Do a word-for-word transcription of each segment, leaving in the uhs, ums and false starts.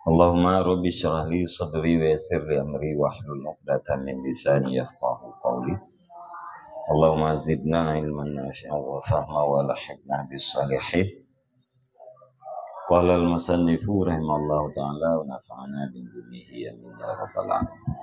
Allahumma rabbi syrah li sadri wa yassir li amri wahlul 'uqdatam min lisani yafqahu qawli. Allahumma zidna ilman nafi'an wa fahma wa lahiqna bis salihin. Qala al-musannifu rahimahullahu ta'ala wa nafa'ana bi ulumihi amin ya rabbal alamin.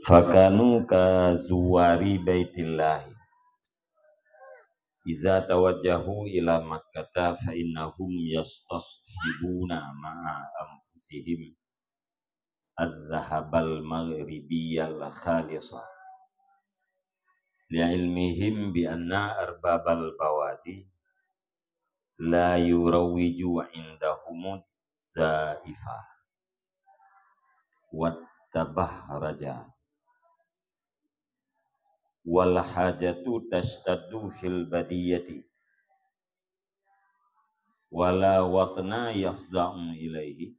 Fakanu ka zuwari Baitillahi. Iza tawajjahu ila Makkata fa innahum yastashibuna ma'a anfusihim adh-dhahabal maghribiyal khalisa. Li'ilmihim bi anna arbabal bawadi la yurawwiju indahumuz zaifa wat tabahraja. Wal hajatu tashtaddu fil badiyati. Wala watna yafza'u ilaihi.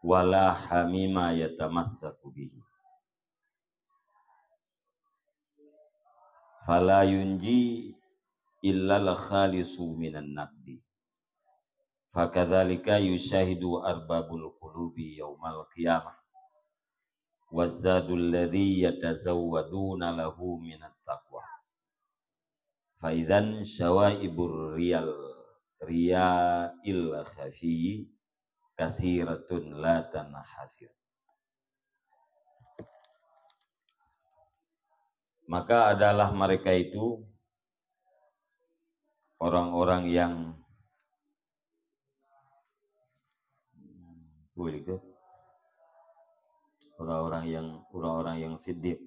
Wala hamima yatamassaku bihi. Fala yunji illal khalisu minan naqdi. Fakadzalika yusyahidu arbabul qulubi yaumal qiyamah. Wazadul ladzi yatazawwaduna lahu minat taqwa. Fa idzan syawaibur riyal, riyail khafi kasiratun la tanhasir. Maka adalah mereka itu orang-orang yang, boleh ke? Orang-orang yang, orang-orang yang siddiq.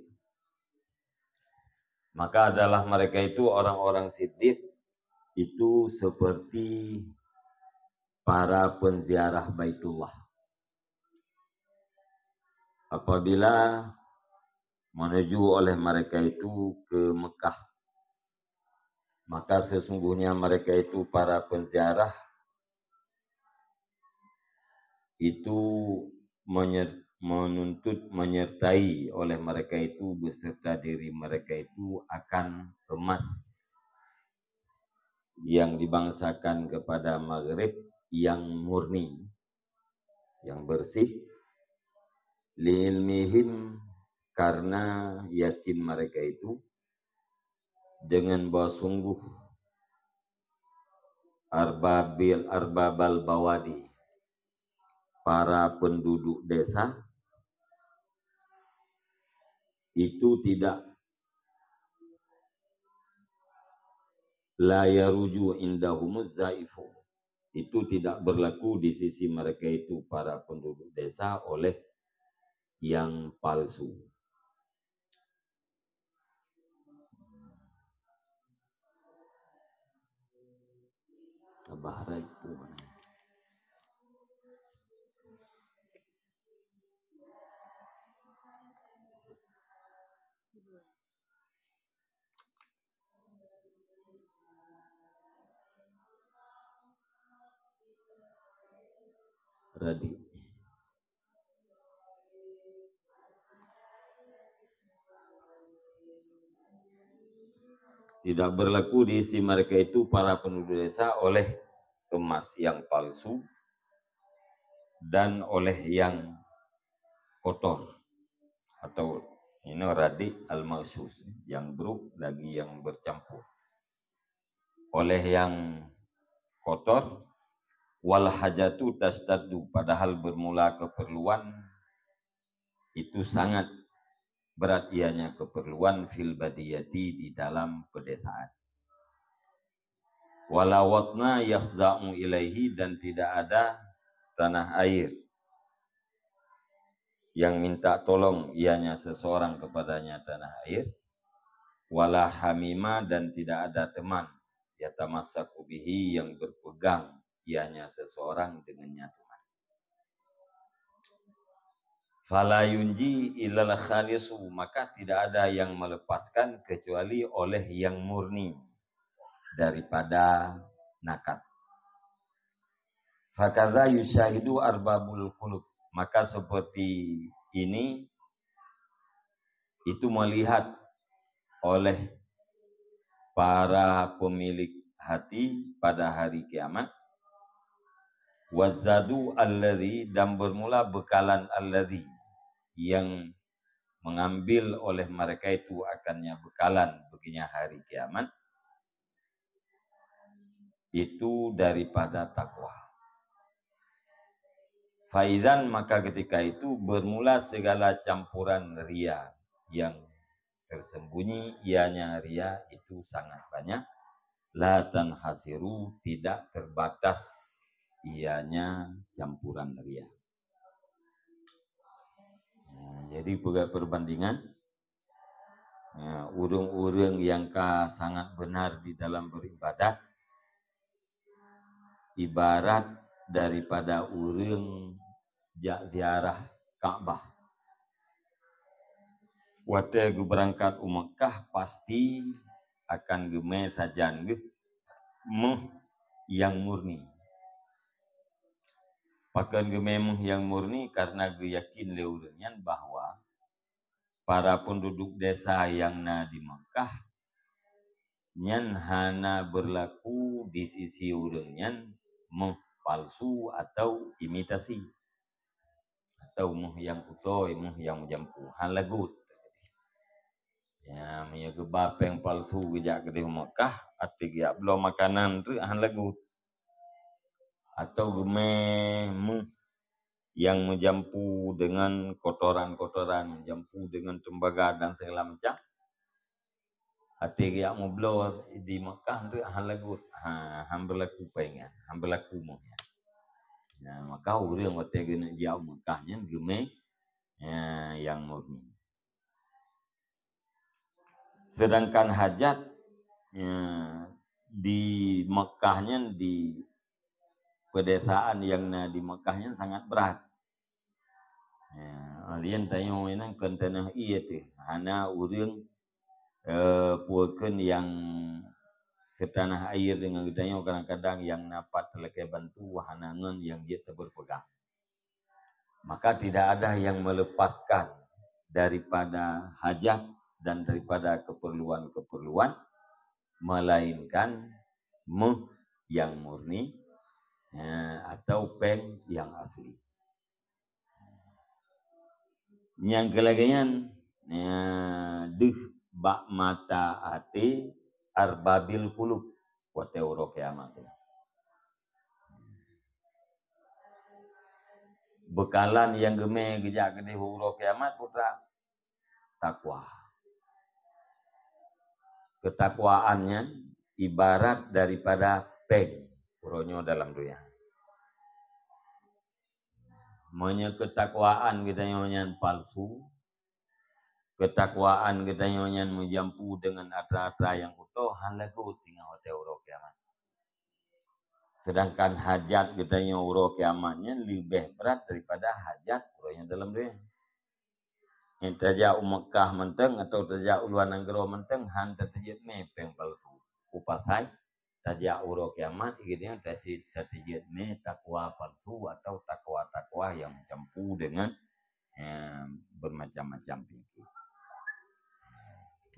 Maka adalah mereka itu orang-orang siddiq itu seperti para penziarah Baitullah. Apabila menuju oleh mereka itu ke Mekah, maka sesungguhnya mereka itu para penziarah itu menyer-, menuntut, menyertai oleh mereka itu beserta diri mereka itu akan emas yang dibangsakan kepada Maghrib yang murni, yang bersih, li'ilmihim, karena yakin mereka itu, dengan bahwa sungguh arbabil, arbabal bawadi, para penduduk desa, itu tidak, la yaruju indahumuz zaifu. Itu tidak berlaku di sisi mereka itu, para penduduk desa, oleh yang palsu. Tabahraja itu mana? Radi. Tidak berlaku di sisi mereka itu, para penduduk desa, oleh emas yang palsu dan oleh yang kotor, atau ini radi al-maghsus, yang buruk lagi yang bercampur, oleh yang kotor. Wal hajatu tashtaddu, padahal bermula keperluan itu sangat berat ianya keperluan, fil badiyati, di dalam pedesaan. Wala watna yafza'u ilaihi, dan tidak ada tanah air yang minta tolong ianya seseorang kepadanya tanah air, wala hamima, dan tidak ada teman, yatamassaku bihi, yang berpegang ianya seseorang dengannya teman. Fala yunji illal khalisu, maka tidak ada yang melepaskan kecuali oleh yang murni daripada nakat. Fakadza yusyahidu arbabul qulub. Maka seperti ini itu melihat oleh para pemilik hati pada hari kiamat. Wazadu alladzi, dan bermula bekalan alladzi, yang mengambil oleh mereka itu akannya bekalan baginya hari kiamat, itu daripada takwa. Faizan, maka ketika itu bermula segala campuran ria yang tersembunyi, ianya ria itu sangat banyak. La tanhasiru, tidak terbatas ianya campuran ria. Nah, jadi peugah perbandingan, nah, ureuëng-ureuëng yang ka sangat benar di dalam beribadat, ibarat daripada ureuëng jak ziarah Ka'bah. Watée geubeurangkat u Mekkah, pasti akan geumé sajan geuh méuh nyang murni. Pakon geumé méuh nyang murni? Karena geuyakin lé ureuëng nyan bahwa para penduduk desa nyang na di Mekkah nyan hana berlaku di sisi ureuëng nyan méuh palsu atau imitasi, atau méuh nyang kutôi, méuh nyang meujampu, hán lagot. Ya, meunyoe geuba péng palsu geujak keudeh u Mekkah, até geujak bloe makanan treuk, hán lagot. Atau geumé méuh nyang meujampu dengan kotoran-kotoran, meujampu dengan tembaga dan segala macam. Até geujak meubloe di Mekkah treuk, hán lagot, ha, hán berlaku péng nyan, hán berlaku méuh nyan. Nah, maka ureuëng watée geuneuk jak u Mekkah nyan geumé, ya, nyang murni. Sedangkan hajat, ya, di Mekkah nyan, di pedesaan nyang na di Mekkah nyan sangat brat. Ya, laén tanyoe nyan kon tanoh ié teuh, hana ureuëng, eh, peue kheun nyang seutanah air deungon geutanyoe, kadang-kadang nyang na pat talakée bantu hana ngon nyang jeuet tabeupeugah. Maka tidak ada yang melepaskan daripada hajat dan daripada keperluan-keperluan, melainkan méuh nyang murni, eh, atau péng nyang asli. Nyang keu lagée nyan, eh, deuh bak mata até arbabil qulub watée uroe kiamat. Beukalan nyang geumé geujak keudeh uroe kiamat peue? Takwa. Keutakwaan nyan ibarat daripada péng uroe nyoe dalam donya. Meunyoe keutakwaan geutanyoe nyan palsu, keutakwaan geutanyoe nyan meujampu deungon atra-atra nyang kutô, hán lagot teungoh watée uroe kiamat. Sedangkan hajat geutanyoe uroe kiamat nyan leubeh brat daripada hajat uroe nyoe dalam donya. Nyang tajak u Mekkah mantong atawa tajak u luwa nanggroe mantong, hán tateujeuet mé péng palsu. Peue pasai? Tajak uroe kiamat, geutanyoe tateujeuet mé takwa palsu atau takwa-takwa nyang meujampu deungon, eh, bermacam-macam peunyakét.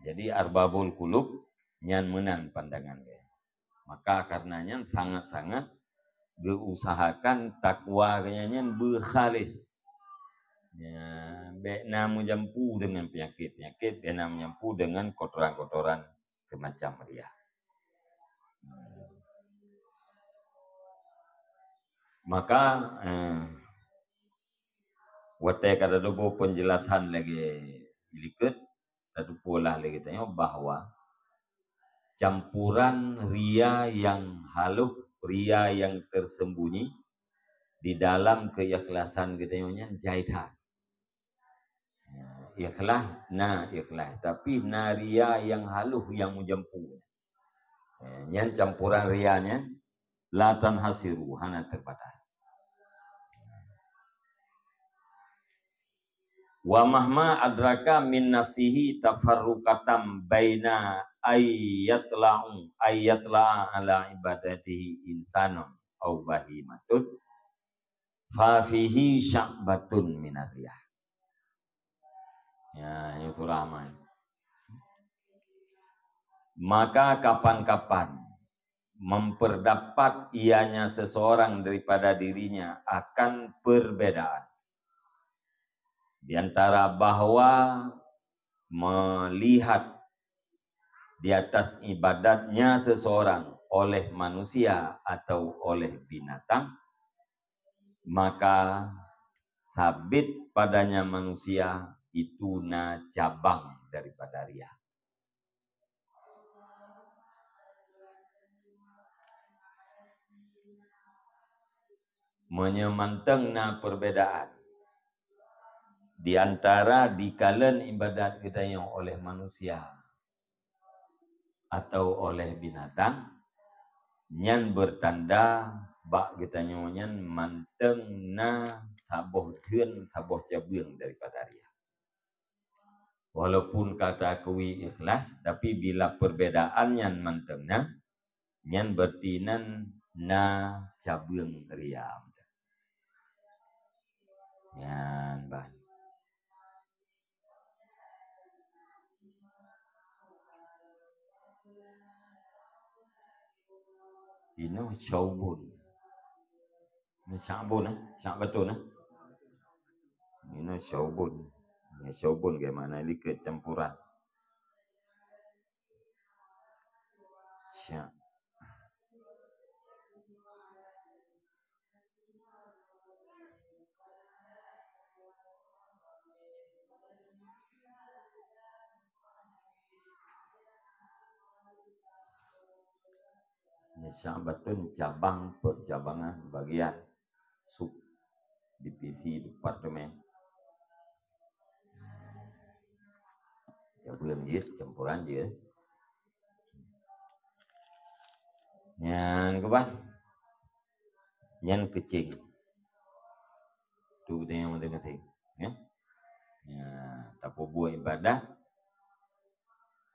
Jadi, arbabul qulub nyan meunan pandangan geuh. Maka karena nyan sangat-sangat geuusahakan takwa geutanyoe nyan beukhalis. Ya, bék na meujampu deungon peunyakét-peunyakét, bék na meujampu deungon kotoran-kotoran seumacam ria. Maka, eh, watée ka tateupeue peunjelasan lagée likot, tateupeue lah lé geutanyoe bahwa campuran ria nyang halus, ria nyang tersembunyi di dalam keikhlasan geutanyoe nyan jai that. Ya, ikhlas, na ikhlas, tapi na ria nyang halus nyang meujampu. Ya, nyan campuran ria nyan la tanhasiru, hana terbatas. Wa mahma adraka min nafsihi tafarruqatan baina ay yatla'u, ay yatla'a ala ibadatihi insanun au bahimatun. Fa fihi sya'batun minar riyah. Ya, ini surah Aman. Maka kapan-kapan memperdapat ianya seseorang daripada dirinya akan perbedaan di antara bahwa melihat di atas ibadatnya seseorang oleh manusia atau oleh binatang, maka sabit padanya manusia itu na cabang daripada riya. Meunyoe mantong na perbedaan di antara dikalon ibadat geutanyoe oleh manusia atau oleh binatang, nyan bertanda bak geutanyoe nyan mantong na saboh theun, saboh cabeueng daripada riya. Walaupun ka taakui ikhlas, tapi bila perbedaan nyan mantong na, nyan berarti nan na cabeueng riya. Nyan ban. Inoe syaubun. Ini sya'bun, eh? Sya'batun, eh? Ini syaubun. Ini syaubun ke makna ini kecampuran. Sya. Ini sya'batun cabang, percabangan, bagian, sub, divisi, departemen. Cabeueng jeuet, campuran jeuet. Nyan keuban. Nyan keucing. Tu geutanyoe maséng-maséng, ya. Ya, tapeubuet ibadat.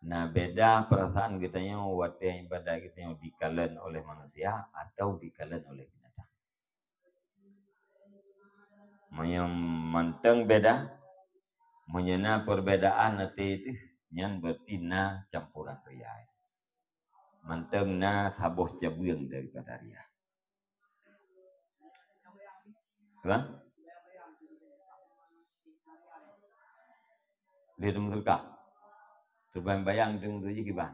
Na beda perasaan geutanyoe watée ibadat geutanyoe dikalon oleh manusia atau dikalon oleh binatang. Meunyoe mantong beda, meunyoe na perbedaan até teuh, nyan berarti na campuran riya. Mantong na saboh cabeueng daripada riya. Kan? Lheueh teumeuseudekah. Teubayang-bayang teumeuseudekah kiban.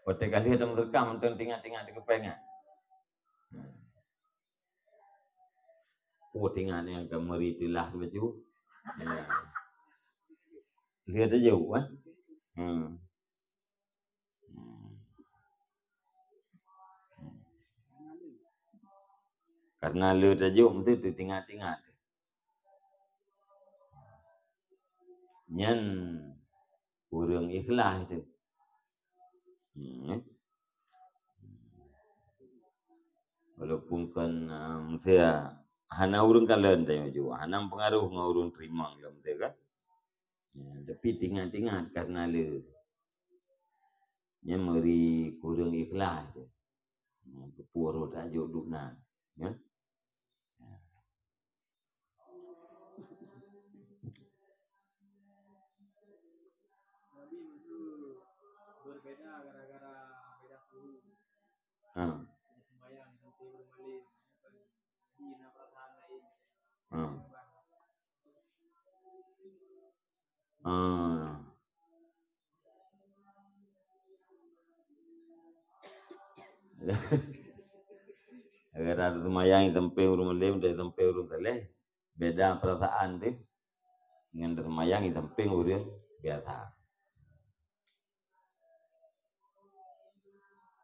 Watée ka lheueh teumeuseudekah mantong teuingat-ingat teukeupée nyan. Oh, teuingat nyang ka meuri teulah baju. Ya. Lheueh teujok, kan? Hmm. Hmm. Karena lheueh teujok meusti teuingat-ingat. Nyan ureuëng ikhlas tu. Hmm. Walaupun kan, ah, maksudnya, hana ureuëng kalon tanyoe juga, hana pengaruh ngon ureuëng teurimong lom tu kan. Ya, tapi teuingat-teuingat karena le. Nyan meuri ureuëng ikhlas tu. Ya, peue roh tajok duek na. Ya. Nabi itu berbeda gara-gara beda suhu. Ha. Sembahyang nanti bermalam, kan? Nabi na perasaan lain. Ha. Ah. Gara-gara seumayang sampéng ureuëng malém dan sampéng ureuëng saleh, beda perasaan teuh. Ngon seumayang sampéng ureuëng biasa.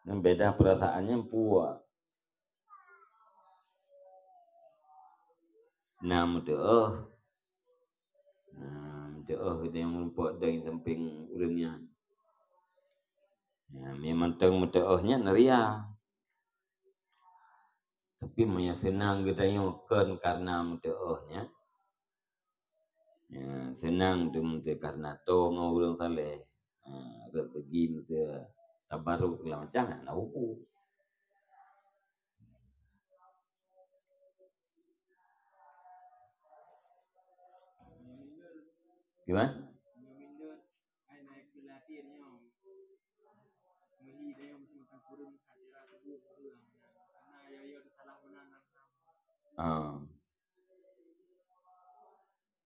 Nyan beda perasaannya puak. Na meutuoh. Na meutuoh geutanyoe meurumpok dan sampéng ureuëng nyan. Na, memang tong meutuoh nyan ria. Tapi meunyoe seunang geutanyoe kon karena meutuoh nyan, ya, seunang tu meuntée karena toe ngon ureuëng saleh. Ha, rot lagi meuntée Tabarruk segala macam, hana hukum. Gimana? Ah.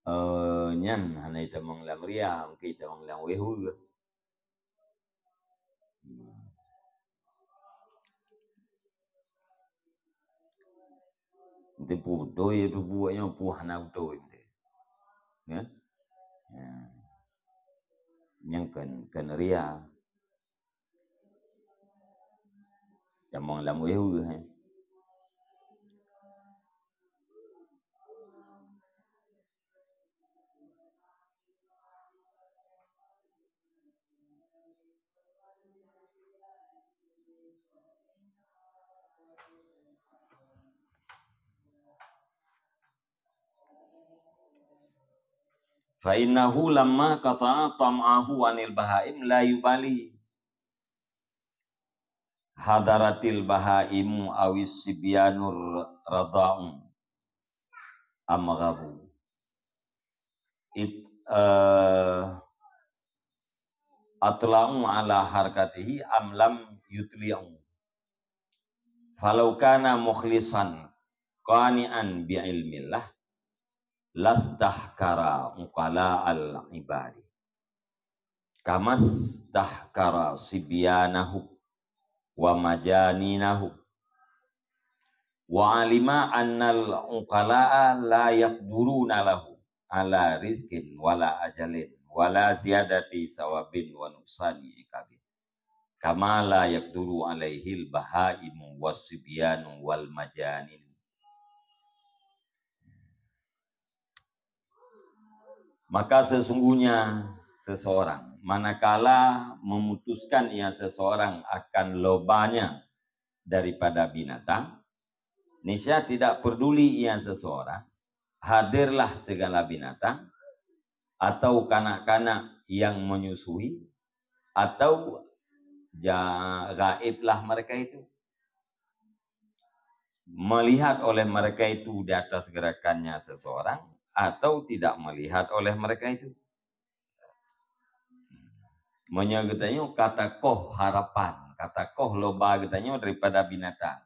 Eh, nyan hana itamong lam ria, mungkin itamong lam wéh-wéh. Nanti putôi itu buatnya, puh hana putôi. Ya? Ya. Nyang kan, kan ria. Jamong lam wéh-wéh, eh. Fa innahu lamma qata'a tam'ahu 'anil bahaim la yubali hadaratil bahaimu awis sibyanur radha'u am ghabu. It, eh, atla'u ala harkatihi am lam yutli'u. Falau kana mukhlisan qani'an bi ilmillah lastahkara uqala al ibadi. Kamastahkara sibyanahu wa majaninahu. Wa alima annal uqala'a la yaqduruna lahu ala rizqin wala ajalin wala ziyadati sawabin wa nuqsani iqabin. Kama la yaqduru alaihil bahaimu was sibyanu wal majanin. Maka sesungguhnya seseorang, manakala memutuskan ia seseorang akan lobanya daripada binatang, niscaya tidak peduli ia seseorang, hadirlah segala binatang, atau kanak-kanak yang menyusui, atau ja-, gaiblah mereka itu. Melihat oleh mereka itu di atas gerakannya seseorang, atau tidak melihat oleh mereka itu. Meunyoe geutanyoe ka takoh harapan, ka takoh loba geutanyoe daripada binatang,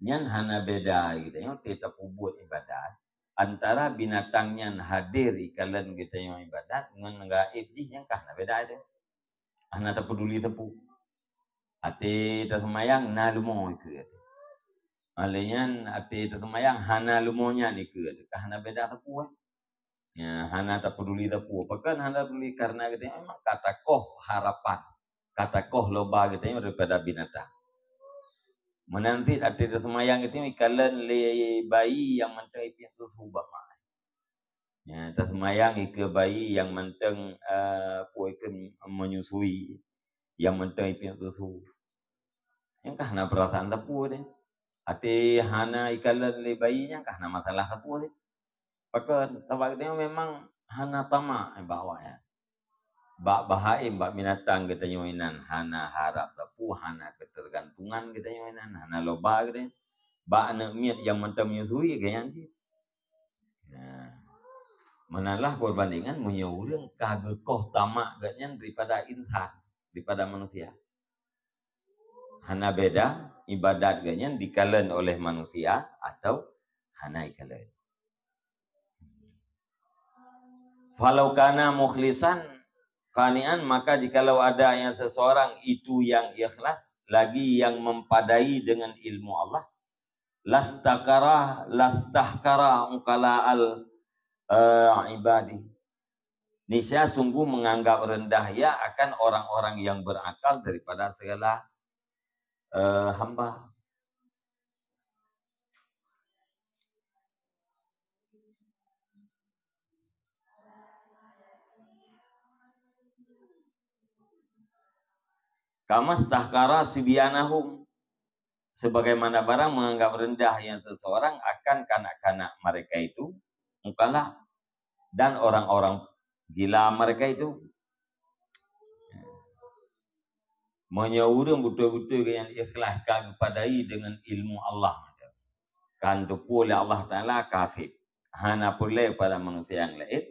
nyan hana beda geutanyoe watée tapeubuet ibadat, antara binatang nyan hadir ikalon geutanyoe ibadat ngon gaéb jih, nyan ka hana beda teuh. Hana tapeuduli teupeu. Até taseumayang na leumo ikeue. Óh lheueh nyan até taseumayang hana leumo nyan ikeue, ka hana beda teupeu, eh. Ya, hana tapeuduli teupeu. Pakon hana tapeuduli? Karena geutanyoe memang ka takoh harapan, ka takoh loba geutanyoe daripada binatang. Meunan cit até taseumayang geutanyoe ikalon lé bayi nyang mantong ipiep susu bak ma. Ya, taseumayang ikeue bayi nyang mantong, eh, peue ikeue menyusui, nyang mantong ipiep susu. Nyan ka hana peurasaan teupeu deh. Até hana ikalon lé bayi nyan ka hana masalah teupeu deh. Pakon? Sabab geutanyoe memang hana tamak bak awak nyan. Bak bahaim, bak binatang geutanyoe inan hana harab teupeu, hana keutergantungan geutanyoe inan, hana loba geutanyoe. Bak aneuëk miet nyang mantong menyusui, geuh nyan cit. Nah, meunan lah peubandingan meunyoe ureuëng ka geukoh tamak geuhnyan daripada insan, daripada manusia. Hana beda ibadat geuhnyan dikalon oleh manusia atau hana ikalon. Falau kana mukhlisan qani'an, maka jikalau ada yang seseorang itu yang ikhlas, lagi yang mempadai dengan ilmu Allah, lastakara, lastahkara uqala al, eh, ibadi. Niscaya sungguh menganggap rendah ia akan orang-orang yang berakal daripada segala, eh, hamba. Kamastahkara sibyanahum, sebagaimana barang menganggap rendah yang seseorang akan kanak-kanak mereka itu, mukallaf, dan orang-orang gila mereka itu. Meunyoe ureuëng beutôi-beutôi geuh nyang ikhlas ka geupadai deungon ilmu Allah, kan teupeu lé Allah Taala ka sép. Hana peureulée pada manusia nyang laén,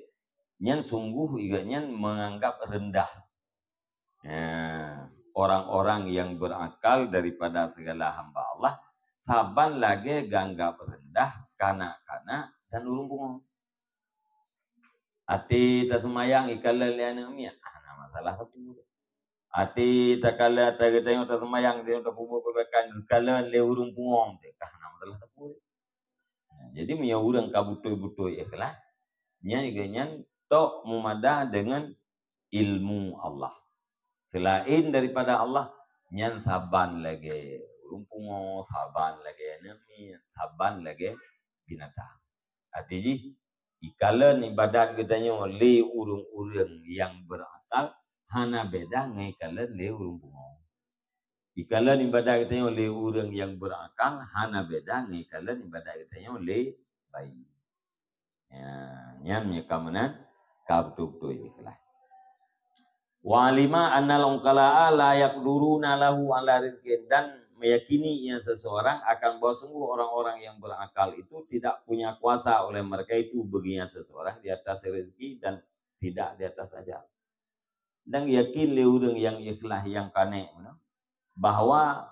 nyan sungguh gobnyan menganggap rendah. Ya, orang-orang yang berakal daripada segala hamba Allah, saban lagée geuanggap rendah kanak-kanak dan ureuëng pungo. Até taseumayang ikalon lé aneuëk miet, hana masalah sapeue. Até takalon ata geutanyoe taseumayang, geutanyoe tapeubuet keubaikan, geukalon lé ureuëng pungo, hana masalah sapeue. Jadi meunyoe ureuëng ka beutôi-beutôi ikhlas, nyan gobnyan tok meumada deungon ilmu Allah. Selain daripada Allah, nyan saban lagée ureuëng pungo, saban lagée aneuëk miet, saban lagée binatang. Arti jih, ikalon ibadat geutanyoe lé ureuëng-ureuëng nyang berakal hana beda ngon ikalon lé ureuëng pungo. Ikalon ibadat geutanyoe lé ureuëng nyang berakal hana beda ngon ikalon ibadat geutanyoe lé bayi. Ya, nyan meunyoe ka meunan, ka beutôi-beutôi ikhlas. Wa alima annal uqala'a la yaqduruna lahu ala rizqin, dan meyakini ia seseorang akan bahwa sungguh orang-orang yang berakal itu tidak punya kuasa oleh mereka itu bagi ia seseorang di atas rezeki dan tidak di atas ajal. Dan yakin lé ureuëng nyang ikhlas nyang kanek meunan, bahwa,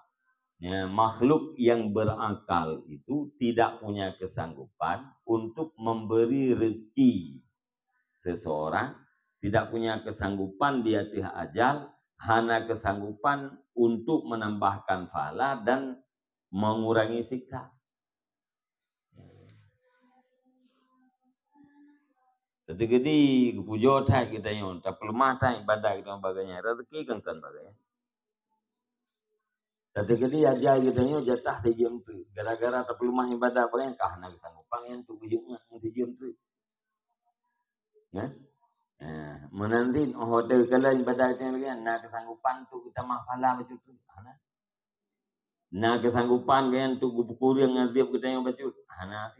ya, makhluk yang berakal itu tidak punya kesanggupan untuk memberi rezeki seseorang, tidak punya kesanggupan di ateueh ajal, hana kesanggupan untuk menambahkan pahala dan mengurangi siksa. Teukeudi geupujoe that geutanyoe, tapeuleumah that ibadat geutanyoe bak gobnyan, rezeki kan kon bak gobnyan. Teukeudi ajai geutanyoe jatah sijeuem treuk, gara-gara tapeuleumah ibadat bak gobnyan, ka hana geusanggopan nyan untuk geujok nyan sijeuem treuk. Nah, eh, meunan cit, oh, watée geukalon ibadat geutanyoe lagée nyan, na geusanggopan untuk geutamah pahala bacut treuk? Hana. Na geusanggopan gobnyan untuk geupeukureueng azab geutanyoe bacut? Hana.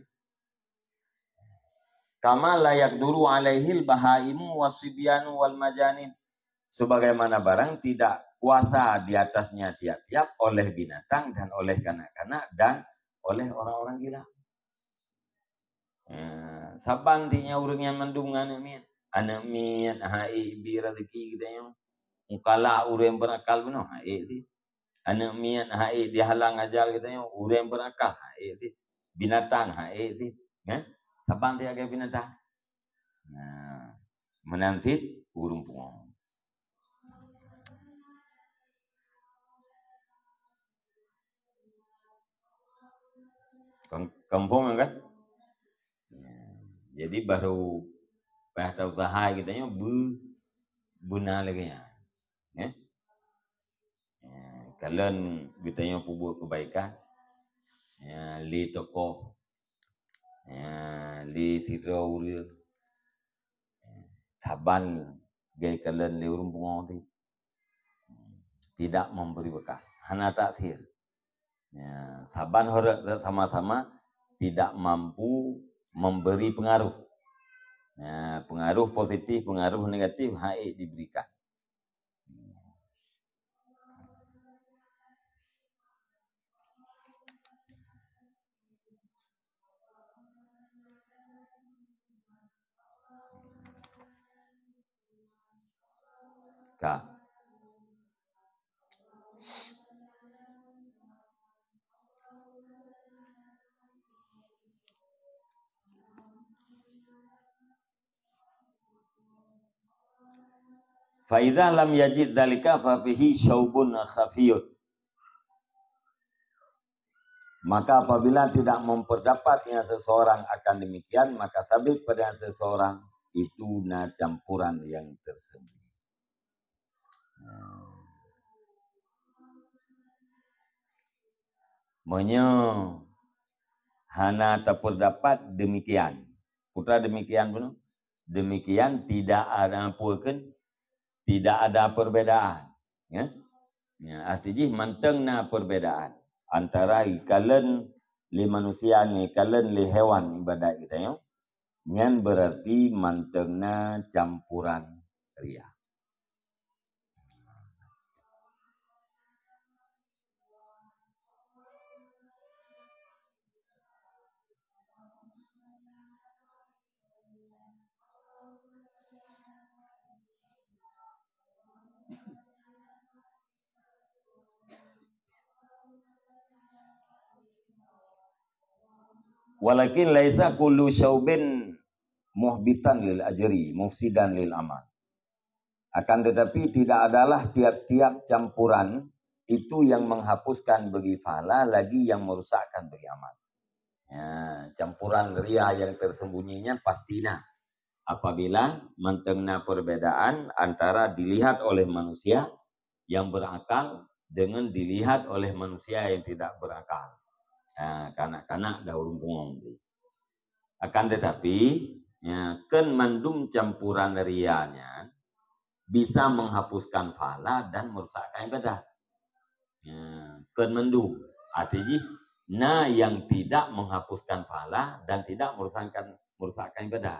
Kama la yaqduru alaihil bahaimu wasibyanu wal majanin. Sebagaimana barang tidak kuasa di atasnya tiap-tiap oleh binatang dan oleh kanak-kanak dan oleh orang-orang gila. Eh, saban tinya ureuëng nyang mandum ngon aneuëk miet. Aneuëk miet, hai bi rezeki geutanyoe. Mukala ureuëng berakal bunoe, hai di. Aneuëk miet, hai dihalang ajal geutanyoe, ureuëng berakal, hai di. Binatang, hai di. Kan? Saban tiga binatang. Nah, meunan cit ureuëng pungo. Kam-, kampung kan? Ya. Jadi baru payah tausaha geutanyoe bu-, beuna lagée nyan. Ya. Ya, kalon geutanyoe peubuet keubaikan, ya, lé tokoh, ya, lé sidroe ureuëng, ya, saban geukalon lé ureuëng pungo teuh. Tidak memberi bekas, hana takhir. Ya, saban horeuet sama-sama tidak mampu memberi pengaruh. Ya, pengaruh positif, pengaruh negatif, hai diberikan. Ka. Fa idza lam yajid dzalika fa fihi syaubun khafiyun. Maka apabila tidak memperdapat yang seseorang akan demikian, maka sabit pada yang seseorang itu na campuran yang tersembunyi. Meunyoe hana tapeurdapat demikian, putra demikian pun, demikian tidak ada apa kan, tidak ada perbedaan, ya. Ya, arti jih mantong na perbedaan antara ikalon lé manusia ngon ikalon lé hewan ibadat geutanyoe, nyan berarti mantong na campuran riya. Walakin laisa kullu syaubin muhbitan lil ajri, mufsidan lil amal. Akan tetapi, tidak adalah tiap-tiap campuran itu yang menghapuskan bagi pahala lagi yang merusakkan bagi amal. Ya, campuran ria yang tersembunyinya pasti na. Apabila mantong na perbedaan antara dilihat oleh manusia yang berakal dengan dilihat oleh manusia yang tidak berakal. Ha, kanak-kanak dah ureuëng pungo. Akan tetapi, ya, kan mandum campuran ria nyan bisa menghapuskan pahala dan merusakkan ibadah. Ya, kan mandum. Arti jih, na yang tidak menghapuskan pahala dan tidak merusakkan, merusakkan ibadah.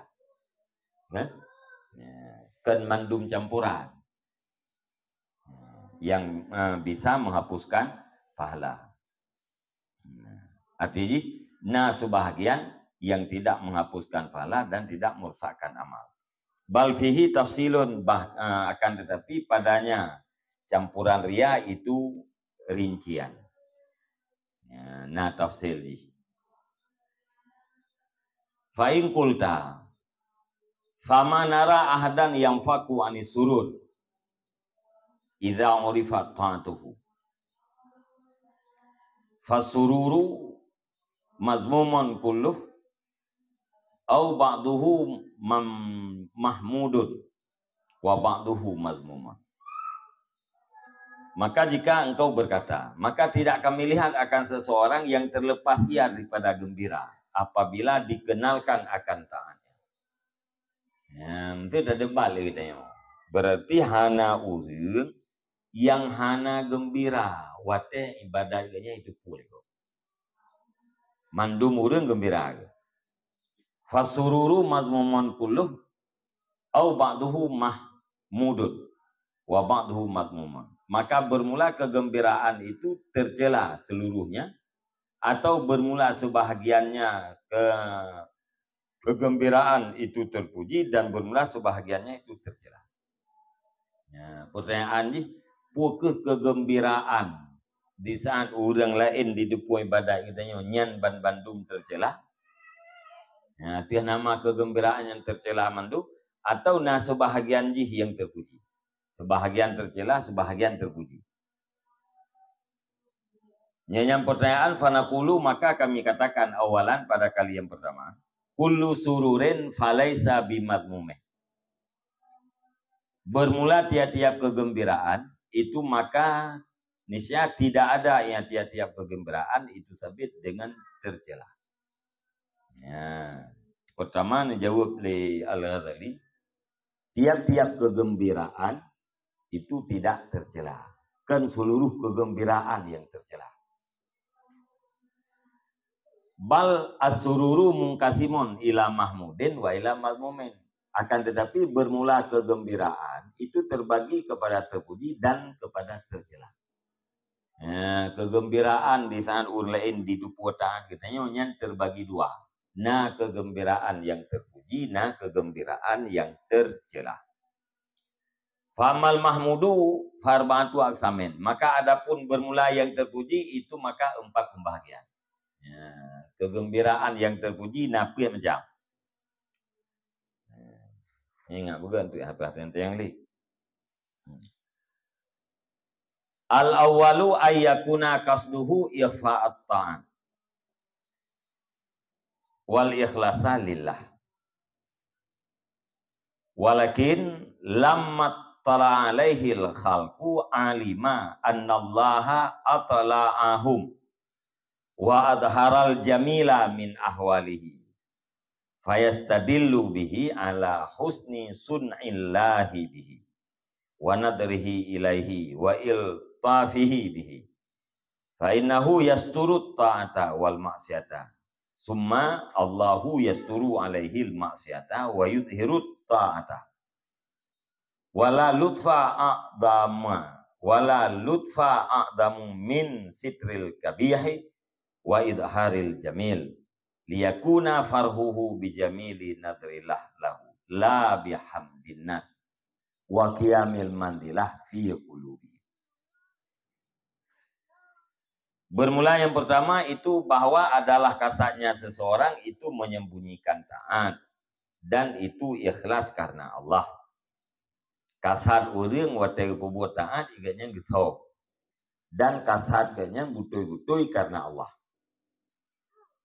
Kan? Ya, kan mandum campuran yang, eh, bisa menghapuskan pahala. Arti jih, na sebahagian yang tidak menghapuskan pahala dan tidak merusakkan amal. Bal fihi tafsilun, bah, eh, akan tetapi padanya campuran ria itu rincian. Ya, na tafsil jih. Fa in qulta, fama nara ahadan yanfaku anis surur idza urifa ta'atuhu. Fasururu mazmumun kulluh au ba'duhu mam-, mahmudun wa ba'duhu mazmumun. Maka jika engkau berkata, maka tidak kami lihat akan seseorang yang terlepas ia daripada gembira apabila dikenalkan akan taatnya. Ya, itu dah debat lagi tanya. Berarti hana ureuëng yang hana gembira watée ibadat geuh nyan itu pun. Mandum ureuëng gembira. Fasururu mazmumun kulluh au ba'duhu mahmudun wa ba'duhu mazmumun. Maka bermula kegembiraan itu tercela seluruhnya, atau bermula sebahagiannya ke-, kegembiraan itu terpuji dan bermula sebahagiannya itu tercela. Ya, pertanyaan jih, peue kheueh kegembiraan di saat ureuëng laén di depan ibadat geutanyoe nyan ban bandum tercela? Ya, tiah nama kegembiraan yang tercela mandum atau na sebahagian jih yang terpuji? Sebahagian tercela, sebahagian terpuji. Nyan nyang pertanyaan, fanaqulu, maka kami katakan awalan pada kali yang pertama, kullu sururin falaisa bimadmumeh. Bermula tiap-tiap kegembiraan itu, maka niscaya tidak ada yang tiap-tiap kegembiraan itu sabit dengan tercela. Ya. Pertama, dijawab oleh Al-Ghazali, tiap-tiap kegembiraan itu tidak tercela. Kan seluruh kegembiraan yang tercela. Bal as-sururu mungkasimun ila mahmudin wa ila mazmumin. Akan tetapi, bermula kegembiraan itu terbagi kepada terpuji dan kepada tercela. Ya, kegembiraan di saat ureuëng laén di depan taat geutanyoe nyan terbagi dua. Na kegembiraan yang terpuji, na kegembiraan yang tercela. Famal mahmudu farba'atu aqsamin. Maka adapun bermula yang terpuji itu maka empat pembahagian. Ya, kegembiraan yang terpuji na peuet macam. Ingat bukan tu apa yang li. Al-awwalu ayyakuna qasduhu ikhfa'at ta'at wal ikhlasa lillah. Walakin lamma tala alaihil khalqu alima annallaha atla'ahum wa adharal jamila min ahwalihi. Fayastadillu bihi ala husni sun'illahi bihi wa nadrihi ilaihi wa iltafihi bihi. Fa innahu yasturu ta'ata wal ma'siyata. Summa Allahu yasturu alaihil ma'siyata wa yudhiru ta'ata. Wala lutfa a'dama, wala lutfa a'damu min sitril kabihi wa idharil jamil. Liyakuna farhuhu bijamili nadrillah lahu, la bihamdin nas. Wa qiyamil manzilah fi qulubi. Bermula yang pertama itu bahwa adalah kasadnya seseorang itu menyembunyikan taat dan itu ikhlas karena Allah. Kasad ureuëng watée geupeubuet taat, gobnyan geuthom. Dan kasad gobnyan beutôi-beutôi karena Allah.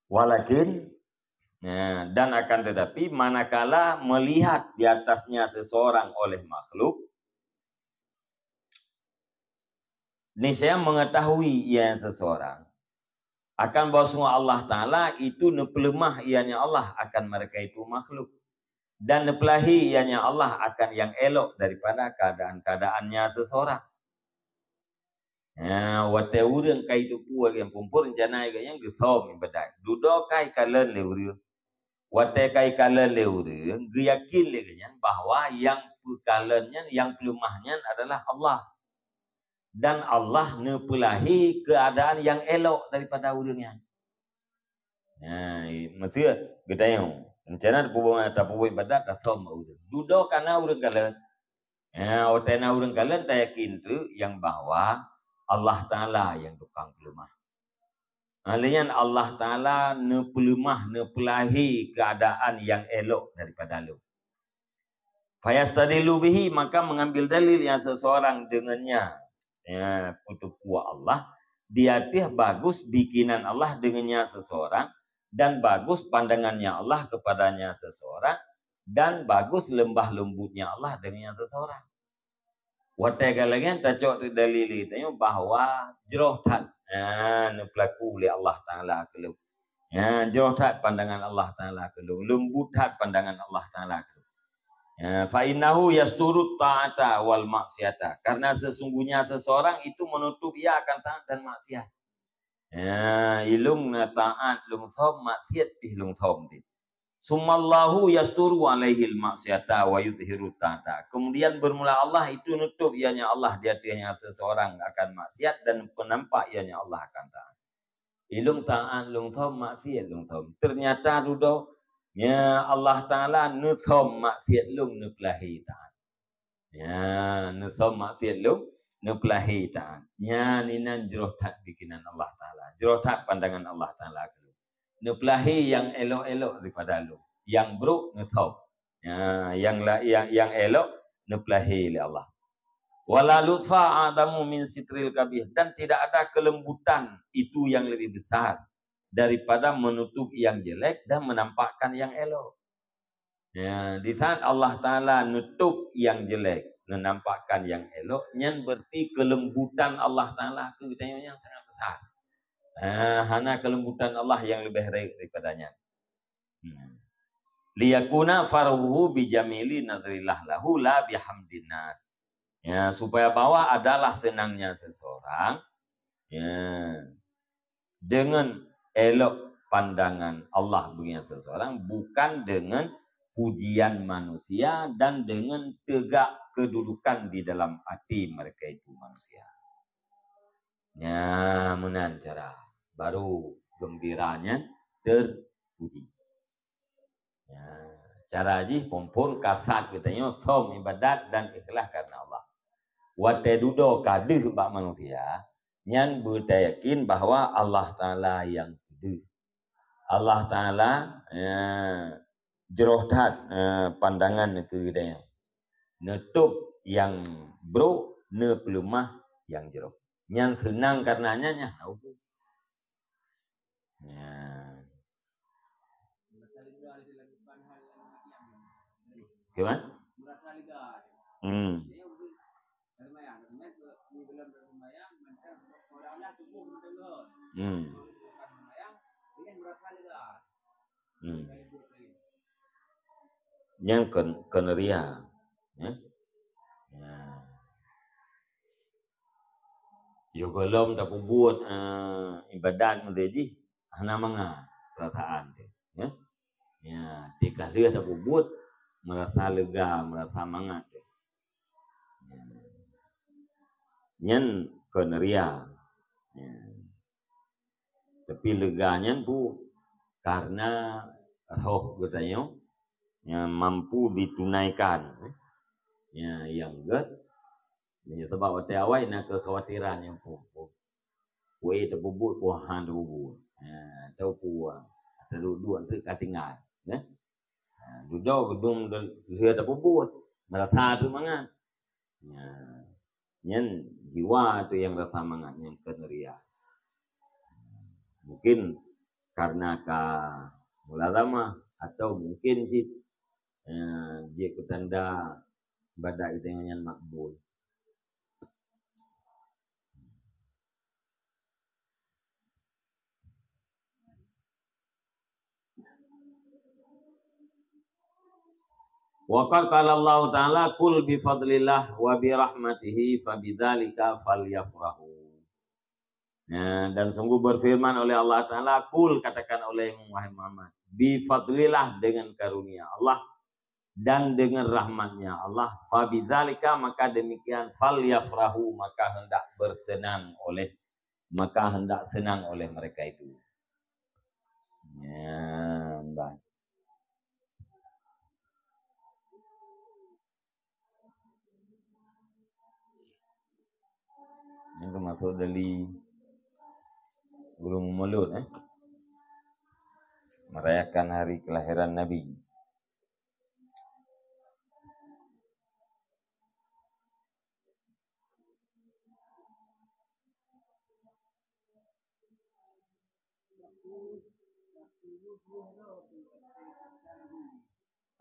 Walakin, ya, dan akan tetapi, manakala melihat di atasnya seseorang oleh makhluk, niscaya mengetahui ia seseorang akan bahwasanya Allah Ta'ala itu neupeuleumah ianya Allah akan mereka itu makhluk. Dan neupeuleumah ianya Allah akan yang elok daripada keadaan-keadaannya seseorang. Ha, watée ureuëng ka jiteupeue nyang pumpon rencana gobnyan geusom ibadat. Dudoe ka jikalon lé ureuëng. Watée ka jikalon lé ureuëng, geuyakin lé gobnyan bahwa nyang peukalon nyan, nyang peuleumah nyan adalah Allah. Dan Allah neupeuleumah keadaan nyang elok daripada ureuëng nyan. Nah, i-, maksud geutanyoe, rencana tapeubuet, tapeubuet ibadat, tasom bak ureuëng. Dudoe ka na ureuëng kalon. Ya, watée na ureuëng kalon, tayakin treuk nyang bahwa Allah Ta'ala nyang tukang peuleumah. Ha, lé nyan Allah Ta'ala neupeuleumah, neupeuleumah keadaan nyang elok daripada lôn. Fayastadillu bihi, maka mengambil dalil yang seseorang dengannya, ya, peuteupeue Allah, di atas bagus bikinan Allah dengannya seseorang, dan bagus pandangannya Allah kepadanya seseorang, dan bagus lembah lembutnya Allah dengannya seseorang. Watée ka lagée nyan tacok teuk dalil tanyoe bahwa jroh that, ha, neupeulaku lé Allah Ta'ala keu lôn. Ha, jroh that pandangan Allah Ta'ala keu lôn, leumbut that pandangan Allah Ta'ala keu lôn. Ha, fa innahu yasturu ta'ata wal maksiata. Karena sesungguhnya seseorang itu menutup ia akan taat dan maksiat. Ha, ilung na taat lung som, maksiat pih lung som ti. Sumallahu yasturu alaihil maksiata wa yudhiru ta'ata. Kemudian bermula Allah itu nutup ianya Allah di hatinya seseorang akan maksiat dan penampak ianya Allah akan taat. Ilung taat lung thom, maksiat lung thom. Ternyata dudoe, ya Allah Ta'ala neuthom maksiat lung neupeulahi taat. Ya, neuthom maksiat lung neupeulahi taat. Nyan inan jroh that bikinan Allah Ta'ala. Jroh that pandangan Allah Ta'ala keu lôn. Neupeulahi nyang elok-elok daripada lôn. Nyang brok neuthom. Ya, nyang la-, nyang, nyang elok neupeulahi lé Allah. Wala lutfa a'zamu min sitril kabih. Dan tidak ada kelembutan itu yang lebih besar daripada menutup yang jelek dan menampakkan yang elok. Ya, di saat Allah Ta'ala nutup yang jelek, menampakkan yang elok, nyan berarti kelembutan Allah Ta'ala keu geutanyoe nyan sangat besar. Ha, hana kelembutan Allah yang lebih baik daripada nyan. Hmm. Liyakuna farhuhu bijamili nadrillah lahu la bihamdin nas. Ya, supaya bahwa adalah senangnya seseorang, ya, dengan elok pandangan Allah bagi seseorang, bukan dengan pujian manusia dan dengan tegak kedudukan di dalam hati mereka itu manusia. Nya meunan cara baru gembiranya terpuji. Ya, cara jih phon-phon kasat geutanyoe som ibadat dan ikhlas karena Allah. Watée dudoe ka deuh bak manusia, nyan beutayakin bahwa Allah Ta'ala nyang deuh. Allah Ta'ala, ya, jroh that, ya, pandangan keu geutanyoe. Neutup nyang brok, neupeuleumah nyang jroh. Nyan seunang karenanya nyan hana ukeue. Ya. Gimana? Hmm. Hmm. Hmm. Nyan kon, kon ria. Ya. Ya. Yo gohlom tapeubuet, eh, ibadat meudeh jih hana mangat perasaan teuh, ya. Ya, tika lheueh tapeubuet merasa lega, merasa mangat teuh. Ya. Nyan kon ria. Ya. Tapi lega nyan pu karena roh geutanyoe nyang mampu ditunaikan. Ya, nyang gét. Meunyoe sabab watée awai na keukhawatiran nyang phon-phon. Peue tapeubuet, peue hana tapeubuet. Ha, atau peue taduek-duek teuk ka tinggai, ya. Ha, dudoe geudum lheueh tapeubuet, meurasa teuk mangat. Ya. Nyan jiwa tu nyang rasa mangat, nyan kon riya. Mungkin karena ka mulazamah atau mungkin cit, eh, jeuet keu tanda ibadat geutanyoe nyan makbul. Wa qad qala Allahu Ta'ala, "Qul bi fadlillah wa bi rahmatihi fa bidzalika falyafrahu." Ya, dan sungguh berfirman oleh Allah Ta'ala, "Qul," katakan olehmu, wahai Muhammad, "bi fadlillah," dengan karunia Allah, dan dengan rahmatnya Allah, "fa bidzalika," maka demikian, "falyafrahu," maka hendak bersenang oleh, maka hendak senang oleh mereka itu. Ya, bah. Ini termasuk dari guru memulut, eh. Merayakan hari kelahiran Nabi.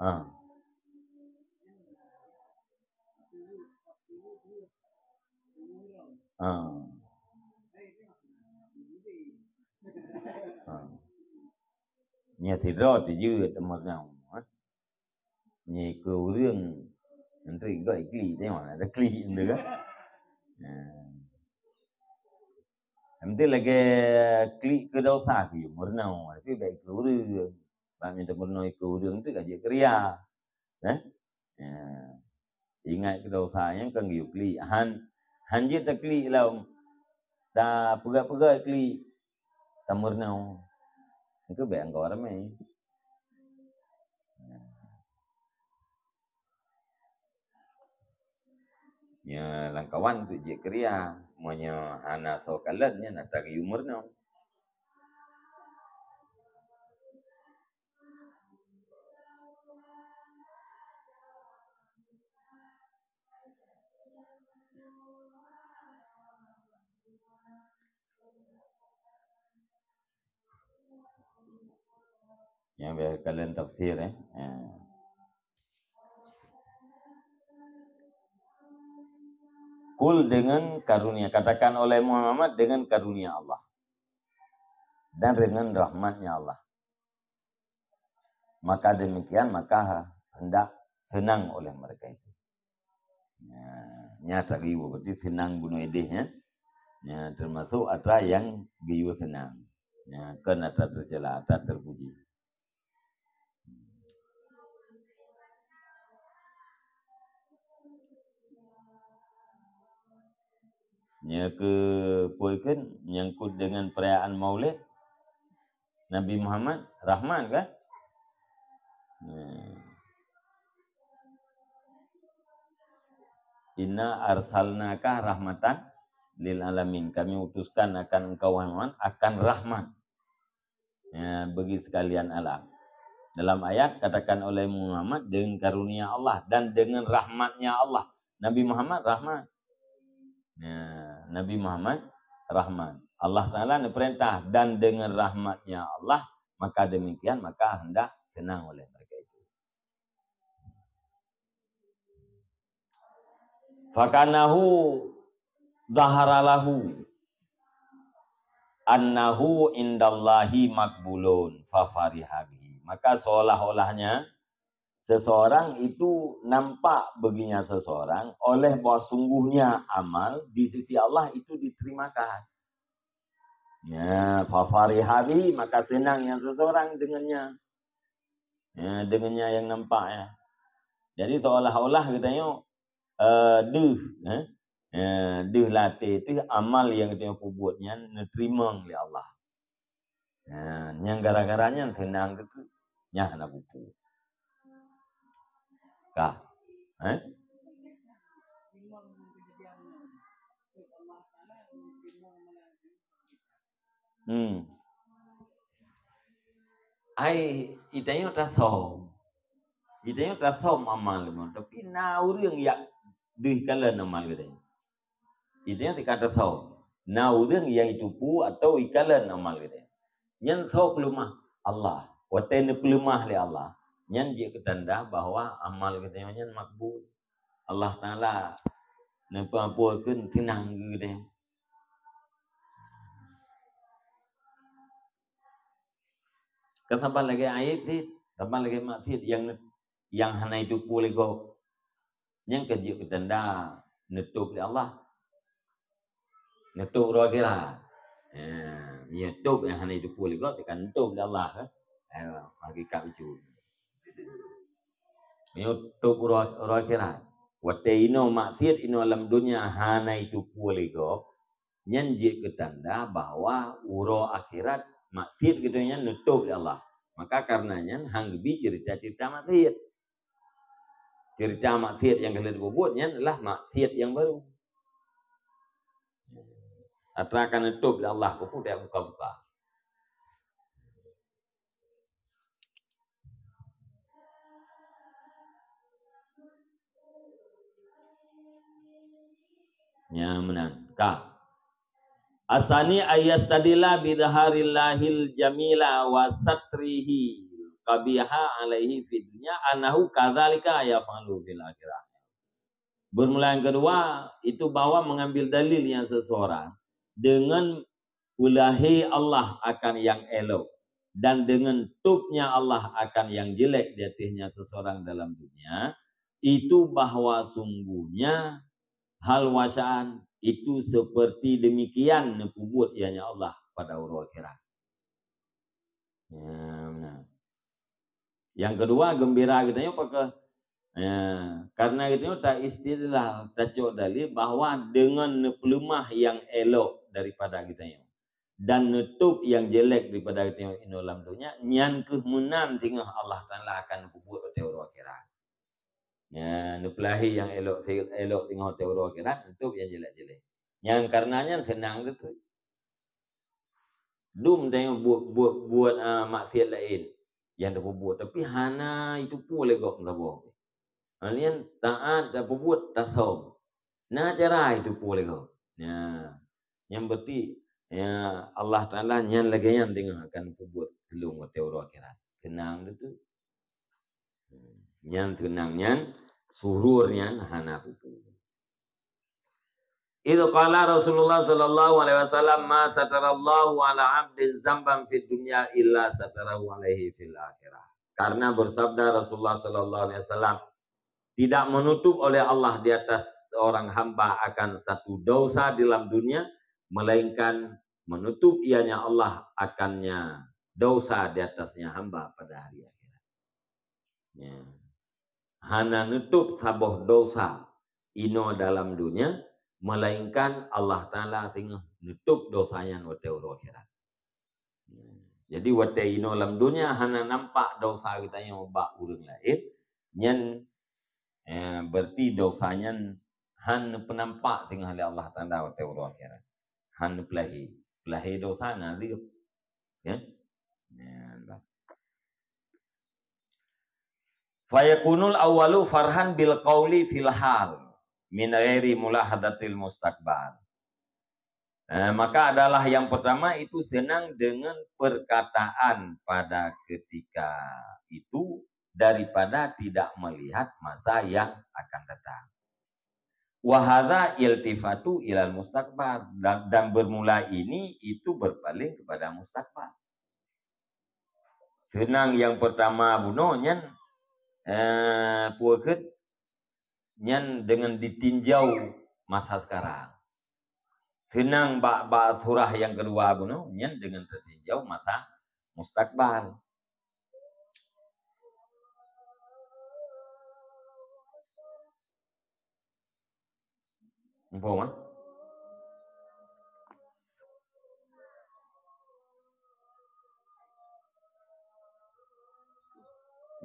Ha. Ha. Ha. Nya sidroe tijeuet meunan, ha. Nyoe keu ureueng, nanti gok iklik, tengok ada klik tu kan. Ha. Nanti lagi klik keu dosa keu meurunoe, tapi baik keu ureueng. Bak minta meurunoe keu ureueng tu gaji keu riya. Eh? Ya. Ingat keu dosa nyan kan geuyue klik. Han, han jeuet taklik lom. Tapeugah-peugah klik. Tameurunoe. Itu baik anggota ramai. Ya. Nya lamkawan tu jeuet keu riya. Meunyoe hana soe kalon nyan ata geuyue meurunoe. Nyang biasa kalian tafsir, eh. Ya. Qul dengan karunia, katakan oleh Muhammad dengan karunia Allah dan dengan rahmatnya Allah. Maka demikian, maka hendak senang oleh mereka itu. Ya, nyata geuyue berarti senang bunoe idéh, ya. Ya, termasuk atra nyang geuyue senang. Ya, kon atra tercela, atra terpuji. Nyoe keuh peue kheun nyangkut dengan perayaan Maulid Nabi Muhammad, rahmat kan? Hmm. "Inna arsalnaka rahmatan lil alamin." Kami utuskan akan engkau, wahai Muhammad, akan rahmat. Ya, bagi sekalian alam. Dalam ayat katakan oleh Muhammad, "Dengan karunia Allah dan dengan rahmatnya Allah." Nabi Muhammad rahmat. Ya, Nabi Muhammad rahmat. Allah Ta'ala neupeurintah, "Dan dengan rahmatnya Allah, maka demikian, maka hendak senang oleh mereka itu." Fakanahu dhahara lahu annahu indallahi makbulun, fafariha bihi. Maka seolah-olahnya seseorang itu nampak baginya seseorang oleh bahwa sungguhnya amal di sisi Allah itu diterimakan. Ya, fafariha bihi, maka senang yang seseorang dengannya. Ya, dengannya yang nampak, ya. Jadi seolah-olah geutanyoe, eh, deuh, eh, eh, deuh latée teuh amal nyang geutanyoe peubuet nyan neuteurimong lé Allah. Nah, nyang gara-gara nyan seunang teuh nyan hana buku. Ka. Eh? Hmm. Ai, itanyoe tasöm. Itanyoe tasöm amal nyoe. Tapi na ureuëng yak deuh kalon amal geutanyoe. Itanyoe tika tasöm. Na ureuëng nyang itupu atau ikalon amal geutanyoe. Nyan soe peuleumah? Allah. Watée neupeuleumah lé Allah, nyan jeuet keu tanda bahwa amal geutanyoe nyan makbul. Allah Taala neupeuampuekeun seunang geutanyoe. Kan saban lagée aib cit, saban lagée maksiat nyang, nyang hana itupu lé gob. Nyan ka jeuet keu tanda neutôb lé Allah. Neutôb uroe akhirat. Ya, meunyoe tôb nyang hana itupu lé gob, kan neutôb lé Allah, kan? Ya, hakikat itu. Meunyoe tôb uroe, uroe akhirat. Watée inoe maksiat inoe lam donya hana itupu lé gob, nyan jeuet keu tanda bahwa uroe akhirat maksiat geutanyoe nyan neutôb lé Allah. Maka kareuna nyan han geubi ceurita-ceurita maksiat. Ceurita maksiat nyang ka lheueh geubuet nyan adalah maksiat nyang baru. Atra ka neutôb lé Allah, keupeue dak buka-buka. Nya meunan. Ka. Asani ayastadila bidharillahil jamila wa satrihil qabiha alaihi fid dunya annahu kadzalika yaf'alu fil akhirah. Bermula yang kedua, itu bahwa mengambil dalil yang seseorang dengan peulahé Allah akan yang elok dan dengan tôbnya Allah akan yang jelek di atasnya seseorang dalam dunia, itu bahwa sungguhnya hal wasaan itu seperti demikian neupeubuet ianya Allah pada uroe akhirat. Ya, benar. Yang kedua, gembira geutanyoe pakon? Ya, karena geutanyoe ta istidlal, tacok dalil bahwa dengan neupeuleumah yang elok daripada geutanyoe dan neutôb yang jelek daripada geutanyoe inoe lam donya, nyan keuh meunan singoh Allah Taala akan peubuet watée uroe akhirat. Ya, neupeulahé yang elok, elok singoh watée uroe akhirat, neutôb yang jelek-jelek. Nyan karena nyan seunang teuh. Dum tanyoe buet, buet, buet, a, maksiat laén nyang tapeubuet, tapi hana itupu lé gob meusaboh. Hana nyan taát tapeubuet tasöm. Na cara itupu lé gob. Nya, nyan berarti, ya, Allah Taala nyan lagée nyan teungoh akan peubuet keu lôn watée uroe akhirat. Seunang teuh. Nyan seunang nyan, surur nyan hana peupu. Idz qala Rasulullah sallallahu alaihi wasallam, "Ma satarallahu ala abdin zamban fid dunya illa satarahu alaihi fil akhirah." Karena bersabda Rasulullah sallallahu alaihi wasallam, "Tidak menutup oleh Allah di atas seorang hamba akan satu dosa di dalam dunia, melainkan menutup ianya Allah akannya dosa di atasnya hamba pada hari akhirat." Ya. Hana neutôb saboh dosa inoe dalam dunia, melainkan Allah Taala singoh neutôb dosa nyan watée uroe akhirat. Jadi watée inoe lam dunia hana nampak dosa geutanyoe bak ureuëng laén, nyan, eh, berarti dosa nyan han neupeunampak teungoh lé Allah Taala watée uroe akhirat. Han neupeulahé. Peulahé dosa na lheueh. Ya? Nyan bah. Fayakunul awwalu farhan bil qauli fil hal min ghairi mulahadatil mustaqbal. Eh, maka adalah yang pertama itu senang dengan perkataan pada ketika itu daripada tidak melihat masa yang akan datang. Wa hadza iltifatu ilal mustaqbal, dan, dan bermula ini itu berpaling kepada mustaqbal. Seunang nyang pertama bunoe nyan, eh, peue kheun, nyan deungon ditinjau masa sekarang. Seunang bak, bak surah nyang keudua bunoe nyan deungon teutinjau masa mustakbal. Muphom, eh?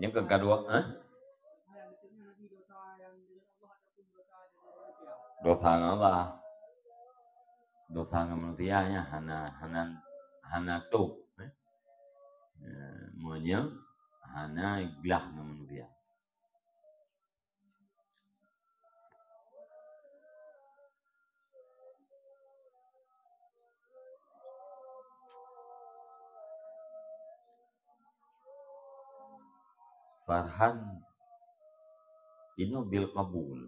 Nyang keudua, eh? Dosa ngon Allah. Dosa ngon manusia nyan hana, hana, hana tôb, eh. Eh, meunyoe hana glah ngon manusia. Farhan, inoe bil qabul.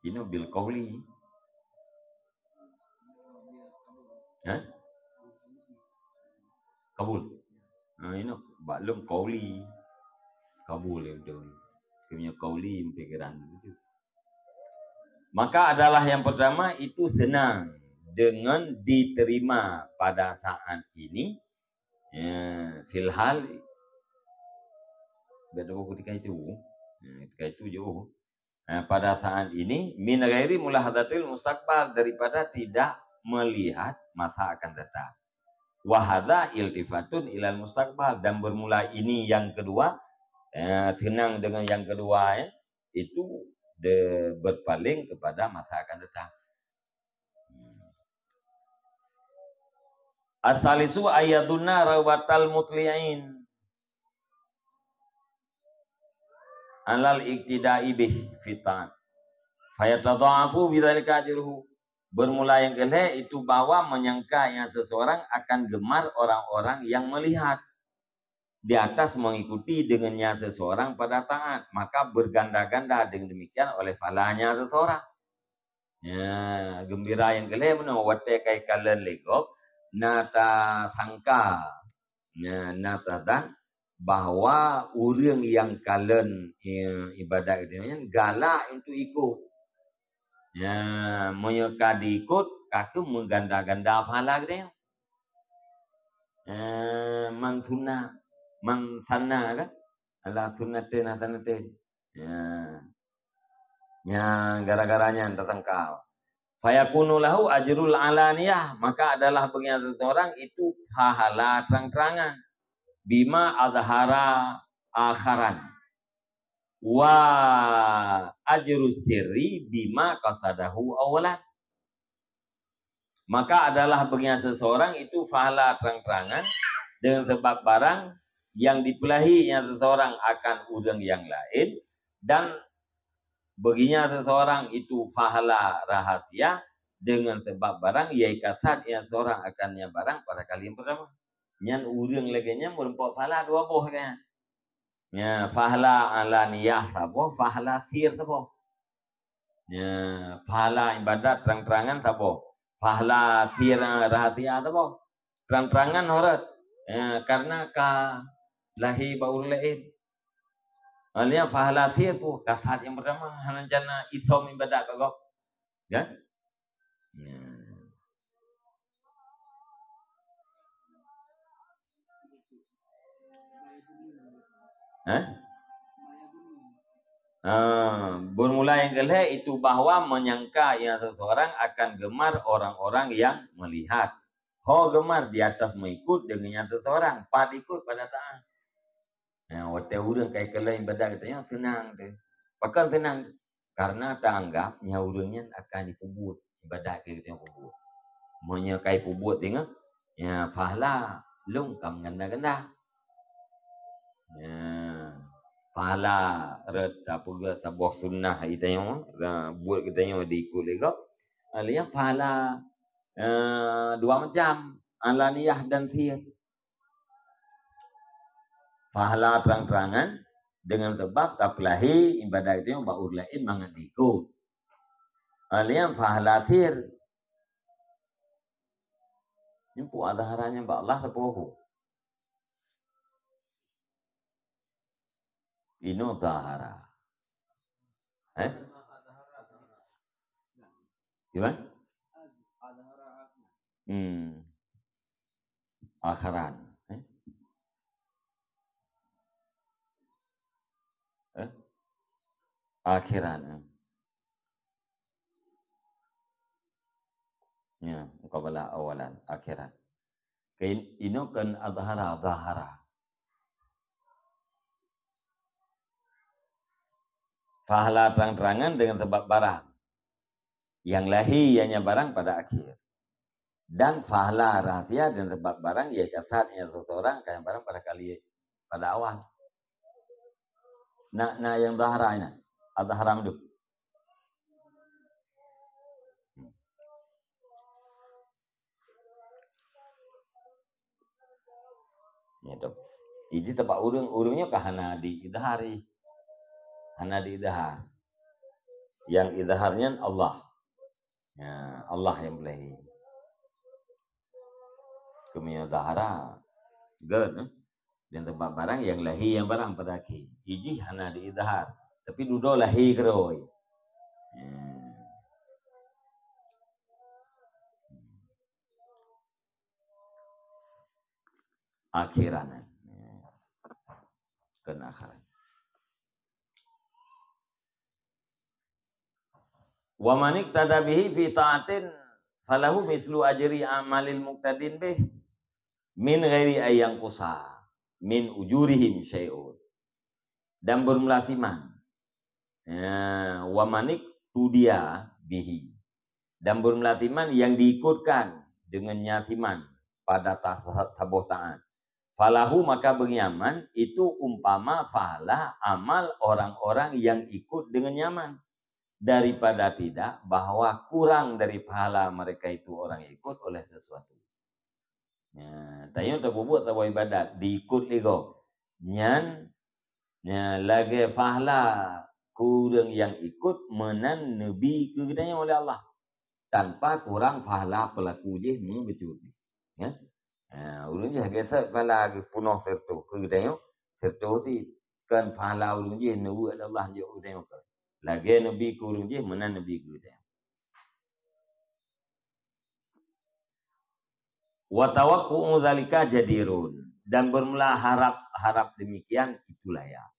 Inoe bil qauli. Hah? Kabul. Ha, inoe bak lôn qauli. Kabul ya betul. Keunya qauli pikiran begitu. Maka adalah yang pertama itu senang dengan diterima pada saat ini, ya, fil hal. Beda buku ketika itu. Ya, ketika itu jauh. Nah, pada saat ini, min ghairi mulahadatil mustaqbal, daripada tidak melihat masa akan datang. Wa hadza iltifatun ilal mustaqbal, dan bermula ini yang kedua, eh, senang dengan yang kedua, ya, itu de-, berpaling kepada masa akan datang. As-salisu ayyadunna rawatal mutli'in alal iqtida'i bih fi ta'at. Fayatadha'afu bidzalika ajruhu. Bermula yang keulhèe itu bahwa menyangka yang seseorang akan gemar orang-orang yang melihat di atas mengikuti dengannya seseorang pada taat, maka berganda-ganda dengan demikian oleh pahalanya seseorang. Ya, gembira yang keulhèe meunoe watèe kai kalon lé gob, na tasangka, ya, na tazan bahwa ureueng nyang kalon, ya, ibadat geutanyoe nyan galak untuk ikot. Ya, meunyoe ka diikot, ka keuh meuganda-ganda pahala geutanyoe. Eh, man sunna, man sanna kan? Ala sunnatin hasanatin. Ya. Nya gara-gara nyan tatangkal. Fayakunu lahu ajrul alaniyah, maka adalah bagi seseorang itu pahala terang-terangan. Bima azhara akharan. Wa ajru sirri bima qasadahu awalan. Maka adalah baginya seseorang itu pahala terang-terangan dengan sebab barang yang dipelahi yang seseorang akan ureueng yang lain, dan baginya seseorang itu pahala rahasia dengan sebab barang yang kasat yang seseorang akannya barang pada kali yang pertama. Nyan ureueng lagèe nyan meureumpok pahala dua boh kan. Nya, pahala alaniyah saboh, pahala sir saboh. Nya, pahala ibadat terang-terangan saboh, pahala sir rahasia saboh. Terang-terangan horot. Nya, karena ka lahé bak ureueng laén. Alia pahala sir pun kasat nyang pertama, hana rencana isom ibadat bak gob. Kan? Nah. Hah? Ah, bermula yang keulhèe itu bahwa menyangka yang seseorang akan gemar orang-orang yang melihat. Ho gemar di atas mengikut dengan yang seseorang, pat ikut pada taat. Nah, watèe ureueng kai kalon ibadat geutanyoe seunang teuh. Pakon seunang? Karena taanggap nyan ureueng nyan akan jipeubuet ibadat keu geutanyoe peubuet. Meunyoe kai peubuet teungoh, nya pahala lôn ka meuganda-ganda. Nya pahala rot tapeugah saboh sunnah geutanyoe, buet geutanyoe diikut lé gob. Alia pahala, eh, dua macam, alaniyah dan sir. Pahala terang-terangan dengan sebab tapeulahi ibadat geutanyoe bak ureueng laén mangat diikot. Alia pahala sir. Nyoe peue azhara nyan bak Allah sapeue? Inoe zahara. Eh? Gimana? Hmm. Akhiran. Eh? Eh? Akhiran. Eh? Ya, muqabalah awalan, akhiran. Ke in-, inoe kan azhara, zahara. Pahala terang-terangan dengan sebab barang. Yang lahé ianya barang pada akhir. Dan pahala rahsia dan sebab barang, ya, kasat, ya, seseorang, kayak barang pada kali, pada awal. Nah, nah, yang zahara ini, zahara itu. Ya, tu. Jadi, tempat ureuëng, ureuëng nyoe ka hana diizhari. Hana diizhar. Yang izhar nyan Allah. Ya, Allah yang boleh. Kemudian zahara. Good, eh? Dan tempat barang yang lahir yang barang pada akhir. Iji hana diizhar. Tapi dudoe lahir keroe. Ya. Akhiran. Kena akhiran. Wa man iqtada bihi fi ta'atin falahu mislu ajri amalil muqtadin bih min ghairi ayyan qusa min ujurihim syai'un. Dan bermula siman. Ya, wa man iqtudiya bihi. Dan bermula siman yang diikutkan dengan nyan siman pada ta-, saboh taat. Falahu, maka bernyaman itu umpama pahala amal orang-orang yang ikut dengan nyaman. Daripada tidak, bahwa kurang dari pahala mereka itu orang ikut oleh sesuatu. Ya, tanyoe tapeubuet saboh ibadat, diikut lé gob. Nyan, nyan lagée pahala keu ureuëng nyang ikut meunan neubi keu geutanyoe lé Allah, tanpa kurang pahala pelaku jih meubacut. Ya. Ha, ureuëng jih geuseuet pahala geupunoh siratoh keu geutanyoe, siratoh cit. Kon pahala ureuëng jih neuweuet lé Allah jok geutanyoe. Lagée neubi keu ureuëng jih meunan neubi keu geutanyoe. Wa tawaqqu'u dzalika jadirun, dan bermula harap-harap demikian itu layak.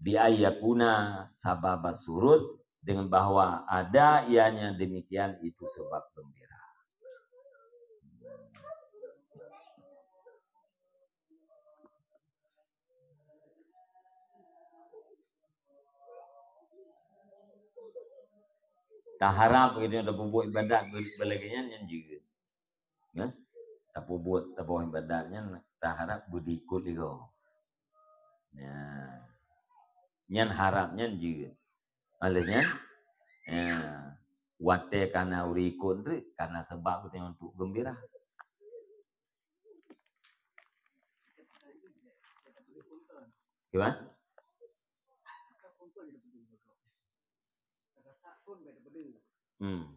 Bi ayyakuna sababa surur, dengan bahwa ada ianya demikian itu sebab gembira. Taharap geutanyoe tapeubuet ibadat beu-, beulagée nyan, nyan jeuet. Ya? Tapeubuet saboh ibadat nyan taharap beudiikot lé gob. Ya. Nyan harap nyan jeuet. Oleh nyan, ya, watée kana ureuëng ikot treuk, kana sabab geutanyoe untuk geumbira. Gimana? Hmm.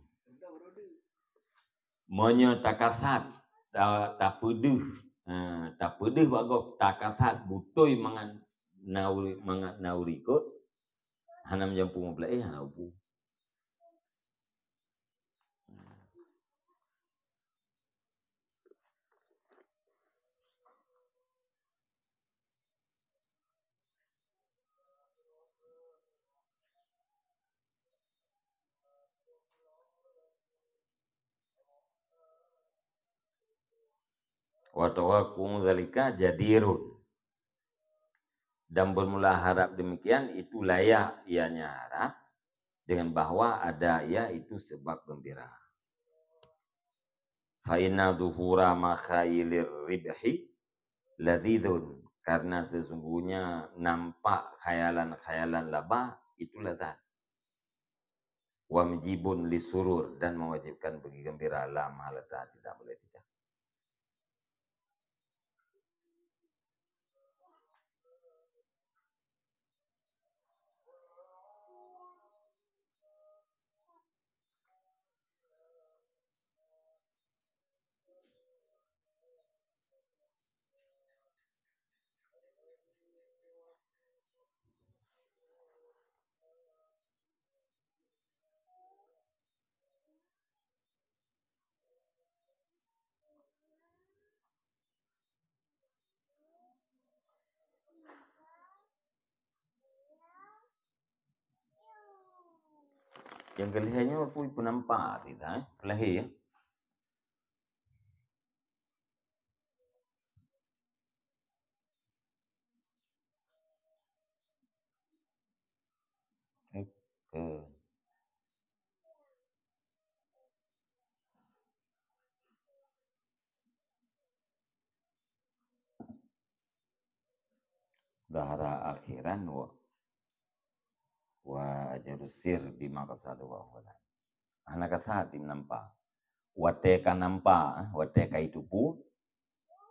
Meunyoe takasat, ta-, tapeudeuh, ha, tapeudeuh bak gob, takasat beutôi mangat na ureuëng, mangat na ureuëng ikot, hana meujampu meublaih, hana upu. Wa tawaqqu'u dzalika jadirun. Dan bermula harap demikian itu layak ianya harap, dengan bahwa ada ia itu sebab gembira. Fa inna dhuhura makhailir ribhi ladzizun, karena sesungguhnya nampak khayalan-khayalan laba itu lezat. Wa mujibun li surur, dan mewajibkan bagi gembira, la mahalata, tidak boleh tidak. Nyang keulhèe nyoe peue peunampak teuh, eh? Keulhèe, ya? Oke. Dahara akhiran wa, wa ajarus sir bima qasadu wa huwa la. Hana kasat tim nampak. Watée ka nampak, watée ka itupu,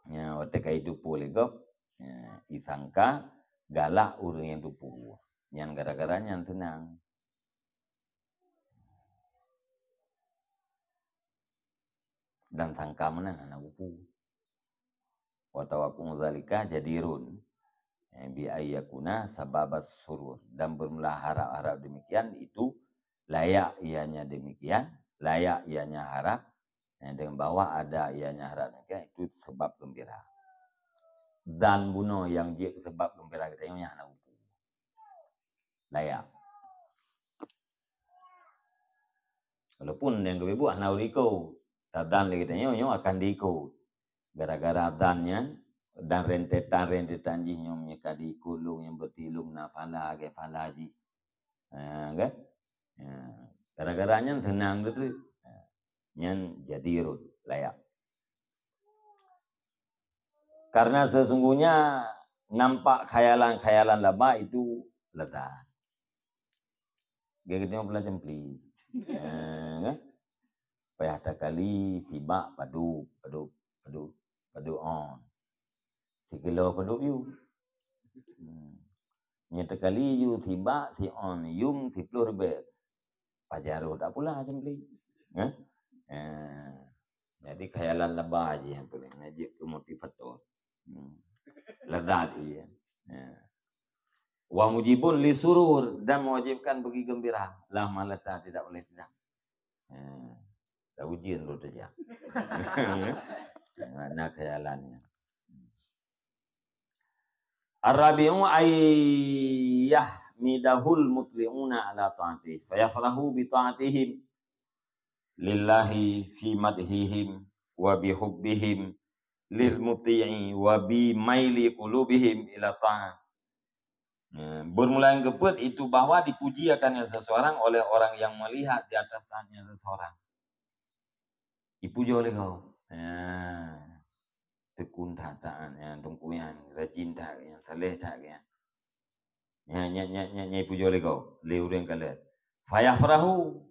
ya, watée ka itupu lé gob, ya, isangka galak ureuëng nyang tupu. Nyan gara-gara nyan seunang. Dan sangka meunan hana upu. Wa tawaqqu zalika jadirun, eh, bi ayyakuna sababas surur. Dan bermula harap-harap demikian itu layak ianya demikian, layak ianya harap, eh, dengan bahwa ada ianya harap demikian itu sebab gembira. Dan bunoe nyang jeuet sebab gembira geutanyoe nyan hana upu. Layak. Walaupun nyang geubeubuet hana ureuëng ikot, tadan lé geutanyoe nyoe akan diikot. Gara-gara dan nyan dan rentetan-rentetan jih nyoe meunyoe ka diikot lôn nyang beutilung na phala lagée phala jih. Ha, kan? Ha, gara-gara nyan seunang teuteuek. Ha, nyan jadirun, layak. Karena sesungguhnya nampak khayalan-khayalan laba itu lezat. Geutanyoe pula cempli. Ha, kan? Payah takali sibak padub, padub, padub, padub on. Sikilo padub yum. Hmm. Nyoe takali yum sibak, si on, yum siploh ribée. Pajaroe tak pula cempli. Ha? Ha. Jadi khayalan laba jih yang paling najib ke motivator. Hmm. Lezat iya. Ha. Wa mujibun li surur, dan mewajibkan bagi gembira. Lah malata tidak boleh tidak. Ha. Tak ujian lu tu je. Makna khayalannya. Ar-rabi'u ay yahmidahul mutli'una ala ta'atih. Fayafrahu bi ta'atihim lillahi fi madhihim wa bi hubbihim lil muti'i wa bi maili qulubihim ila ta'ah. Ya, bermula yang keempat itu bahwa dipuji akan yang seseorang oleh orang yang melihat di atas taatnya seseorang. Dipuji oleh kau. Ya. Tekun that taat, ya, tungkuyan, rajin that, ya, saleh that, ya. Ya, nya, nya, nya, nya dipuji oleh kau, lé ureuëng kalon. Fayafrahu.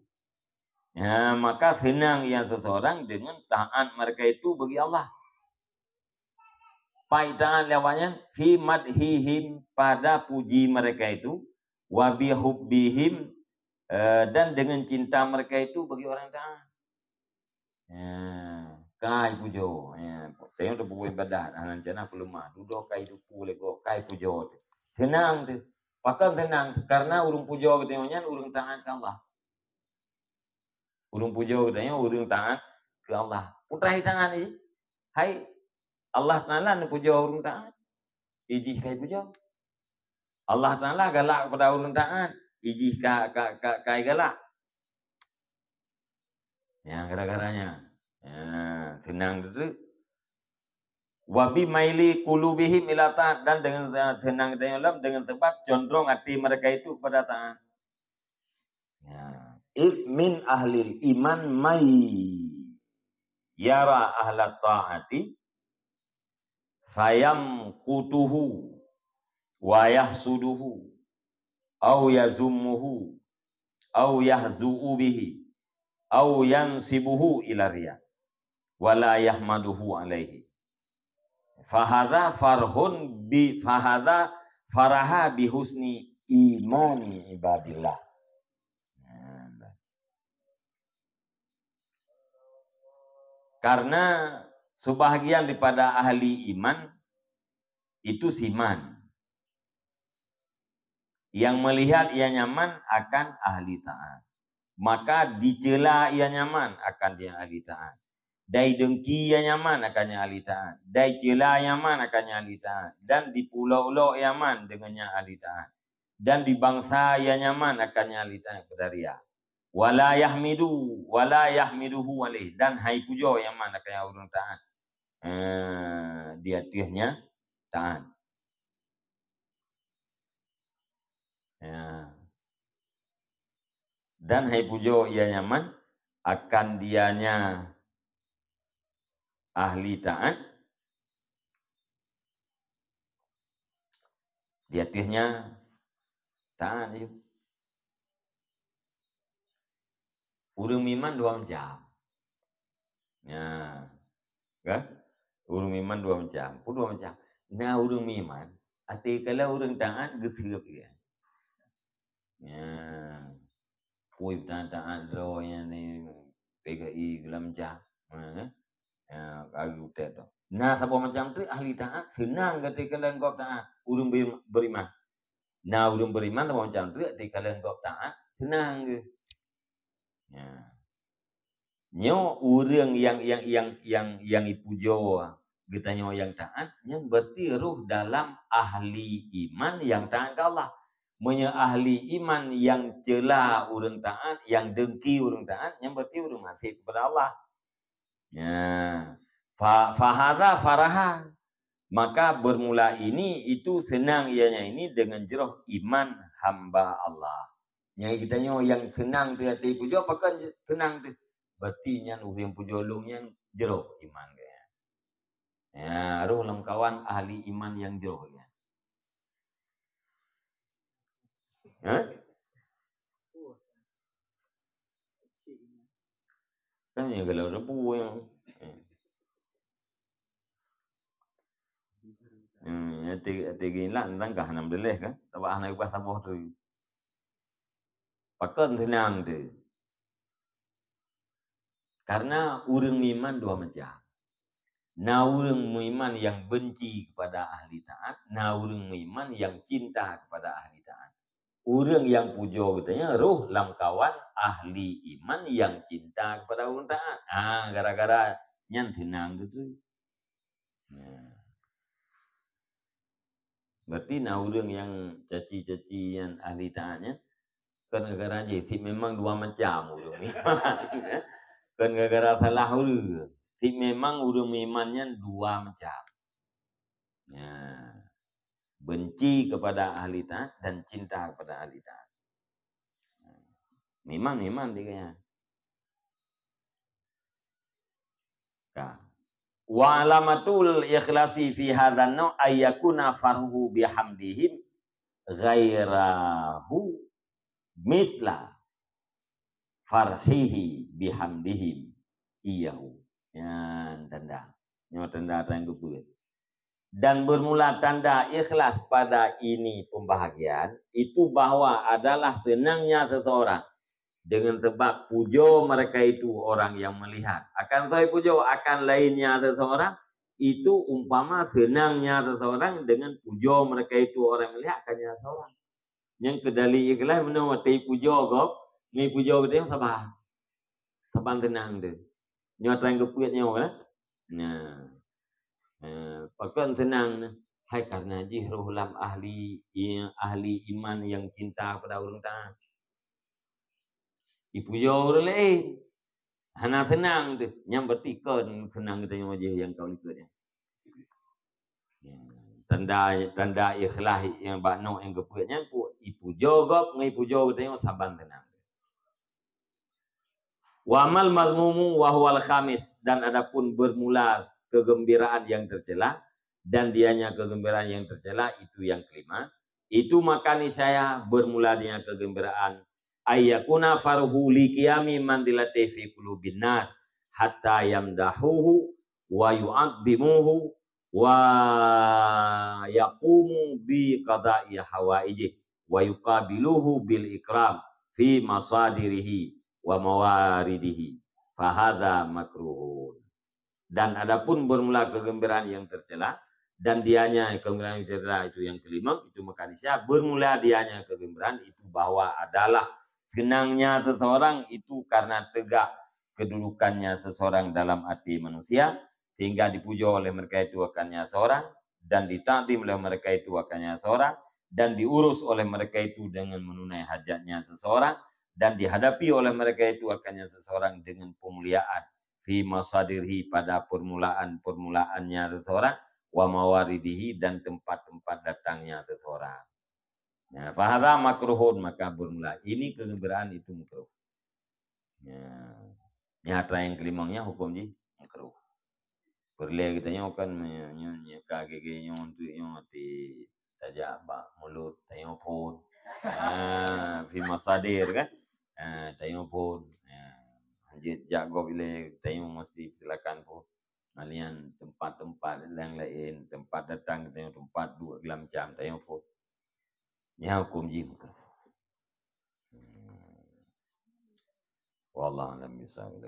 Ya, maka senang ia seseorang dengan taat mereka itu bagi Allah. Pai taat lewatnya fi madhihim, pada puji mereka itu, wa bi hubbihim, eh, dan dengan cinta mereka itu bagi orang taat. Ya, kai pujo. Ya, tengok tu buku ibadah, nah, rencana peuleumah. Dudoe kai tupu lego, kai pujo tu. Senang tu. Pakon senang? Karena ureuëng pujo geutanyoe nyan ureuëng taat ke Allah. Ureuëng pujo geutanyoe ureuëng taat ke Allah. Putra taat ni. Hai, Allah Taala neupujo ureuëng taat. Ijih kai pujo. Allah Taala galak kepada ureuëng taat. Ijih ka, ka, ka, kai galak. Ya, gara-garanya. Ya, senang tu. Wa bi maili qulubihim ila taat, dan dengan senang dalam dengan sebab condong hati mereka itu kepada taat. Ya. Id min ahlil iman may yara ahla ta'ati fayamqutuhu wa yahsuduhu au yazummuhu au yahzu'u bihi au yansibuhu ila riya wa la yahmaduhu alaihi. Fahadha farhun bi, fahadha faraha bi husni imani ibadillah. Karena sebahagian daripada ahli iman itu siman. Yang melihat ia nyaman akan ahli taat. Maka dicela ia nyaman akan dia ahli taat. Dai dengki ia nyaman akan dia ahli taat. Dai cela ia nyaman akan dia ahli taat. Dan dipulo-ulo ia nyaman dengan dia ahli taat. Dan dibangsa ia nyaman akan dia ahli taat kepada ria. Wala yahmidu, wala yahmiduhu alaih. Dan hai pujo ia nyaman akan dia ureuëng taat. Eh, di ateueh nyan taat. Ya. Dan hai pujo ia nyaman akan dianya ahli taat. Di ateueh nyan, taát ju. Ureuëng meuiman dua macam. Ya. Kan? Ureuëng meuiman dua macam. Peue dua macam? Na ureuëng meuiman, até kala ureuëng taát geuseurup dia. Ya. Pui taát-taát droe nyan ni, P K I geulam jah. Ha, kan? Ya, ka geutet tu. Na saboh macam tu ahli taát, seunang gata keu lengkop taát. Ureuëng beri-, beriman. Na ureuëng beriman saboh macam tu, até keu lengkop taát, seunang geuh. Ya. Nyoe ureuëng nyang, nyang, nyang, nyang, nyang ipujoe geutanyoe nyang taát, nyan berarti roh dalam ahli iman nyang taát keu Allah. Meunyoe ahli iman nyang ceula ureuëng taát, nyang dengki ureuëng taát, nyan berarti ureuëng maksiat kepada Allah. Ya. Fa-, fahadza farahan. Maka bermula ini itu senang ianya ini dengan jroh iman hamba Allah. Nyang geutanyoe nyang seunang teuh até pujoe, pakon seunang teuh? Berarti nyan ureuëng pujoe lôn nyan jroh iman geuh. Ya, roh lam kawan ahli iman nyang jroh nyan. Ha? Kan nyang kalau rebu nyang. Hmm, até, até geulah tangkah enam belas kan. Tabah hana ubah saboh tu. Pakon seunang tu? Karena ureuëng meuiman dua macam. Na ureuëng meuiman nyang benci kepada ahli taát, na ureuëng meuiman nyang cinta kepada ahli taát. Ureuëng nyang pujoe geutanyoe roh lam kawan ahli iman nyang cinta kepada ureuëng taát. Ah, gara-gara nyan seunang tu. Nah. Berarti na ureuëng nyang caci-caci nyan ahli taát nyan, kon gara-gara jih, cit memang dua macam ureuëng meuiman. Kon gara-gara salah ureuëng. Cit memang ureuëng meuiman nyan dua macam. Ya. Benci kepada ahli taát dan cinta kepada ahli taát. Memang, memang dia kaya. Ka. Wa alamatul ikhlasi fi hadzan nau' ayyakuna farhuhu bihamdihim ghairahu misla farhihi bihamdihim iyahu. Nyan tanda. Nyoe tanda-tanda geubeuet. Dan bermula tanda ikhlas pada ini pembahagian, itu bahwa adalah senangnya seseorang dengan sebab pujoe mereka itu orang yang melihat. Akan soe pujoe, akan lainnya seseorang, itu umpama senangnya seseorang dengan pujoe mereka itu orang yang melihat akannya seseorang. Nyang keudali ikhlas meunoe watée pujoe gob, ngon pujoe geutanyoe saban. Saban seunang teuh. Nyoe atra nyang geupeuet nyoe kan? Nah. Eh, pakon seunang nyoe? Hai karena jih roh lam ahli, i-, ahli iman nyang cinta kepada ureuëng taát. Ipujoe ureuëng laén. Hana seunang teuh. Nyan berarti kon seunang geutanyoe jih nyang ka likot nyan. Ya, tanda, tanda ikhlas nyang bak noe nyang geupeuet nyan pu-, ipujoe gob ngon ipujoe geutanyoe saban seunang. Wa amal mazmumu wa huwal khamis, dan adapun bermula kegembiraan yang tercela, dan dianya kegembiraan yang tercela itu yang kelima, itu maka niscaya bermula dengan kegembiraan ayyakuna farhu li qiyami manzilati fi qulubin nas hatta yamdahuhu wa yu'azzimuhu wa yaqumu bi qada'i hawaijih wa yuqabiluhu bil ikram fi masadirihi wa mawaridihi, fahadha makruhun. Dan adapun bermula kegembiraan yang tercela, dan dianya kegembiraan yang tercela itu yang kelima, itu maka niscaya bermula dianya kegembiraan itu bahwa adalah senangnya seseorang itu karena tegak kedudukannya seseorang dalam hati manusia, sehingga dipuja oleh mereka itu akannya seorang, dan ditakdim oleh mereka itu akannya seorang, dan diurus oleh mereka itu dengan menunai hajatnya seseorang, dan dihadapi oleh mereka itu akannya seseorang dengan pemuliaan fi masadirhi, pada permulaan-permulaannya seseorang, wa mawaridihi, dan tempat-tempat datangnya seseorang. Nah, fahadha makruhun, maka bermula ini kegembiraan itu makruh. Ya. Nyata yang kelimanya hukum jih makruh. Peureulée geutanyoe kan me-, nyoe, nyoe ka geuge nyoe untuk nyoe ti tajak bak mulut, tanyoe phon. Ha, fi masadir kan? Ha, tanyoe phon. Ha, hanjeuet jak gob ilée, tanyoe mesti silakan phon. Malian tempat-tempat nyang laén, tempat datang tanyoe, tempat duek, segala macam tanyoe phon. Nyan huköm jih meukeureuh. Hmm. Wallahu a'lam bishawab.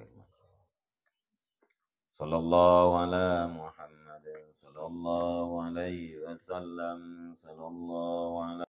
Sallallahu ala Muhammad, sallallahu alaihi wasallam, sallallahu ala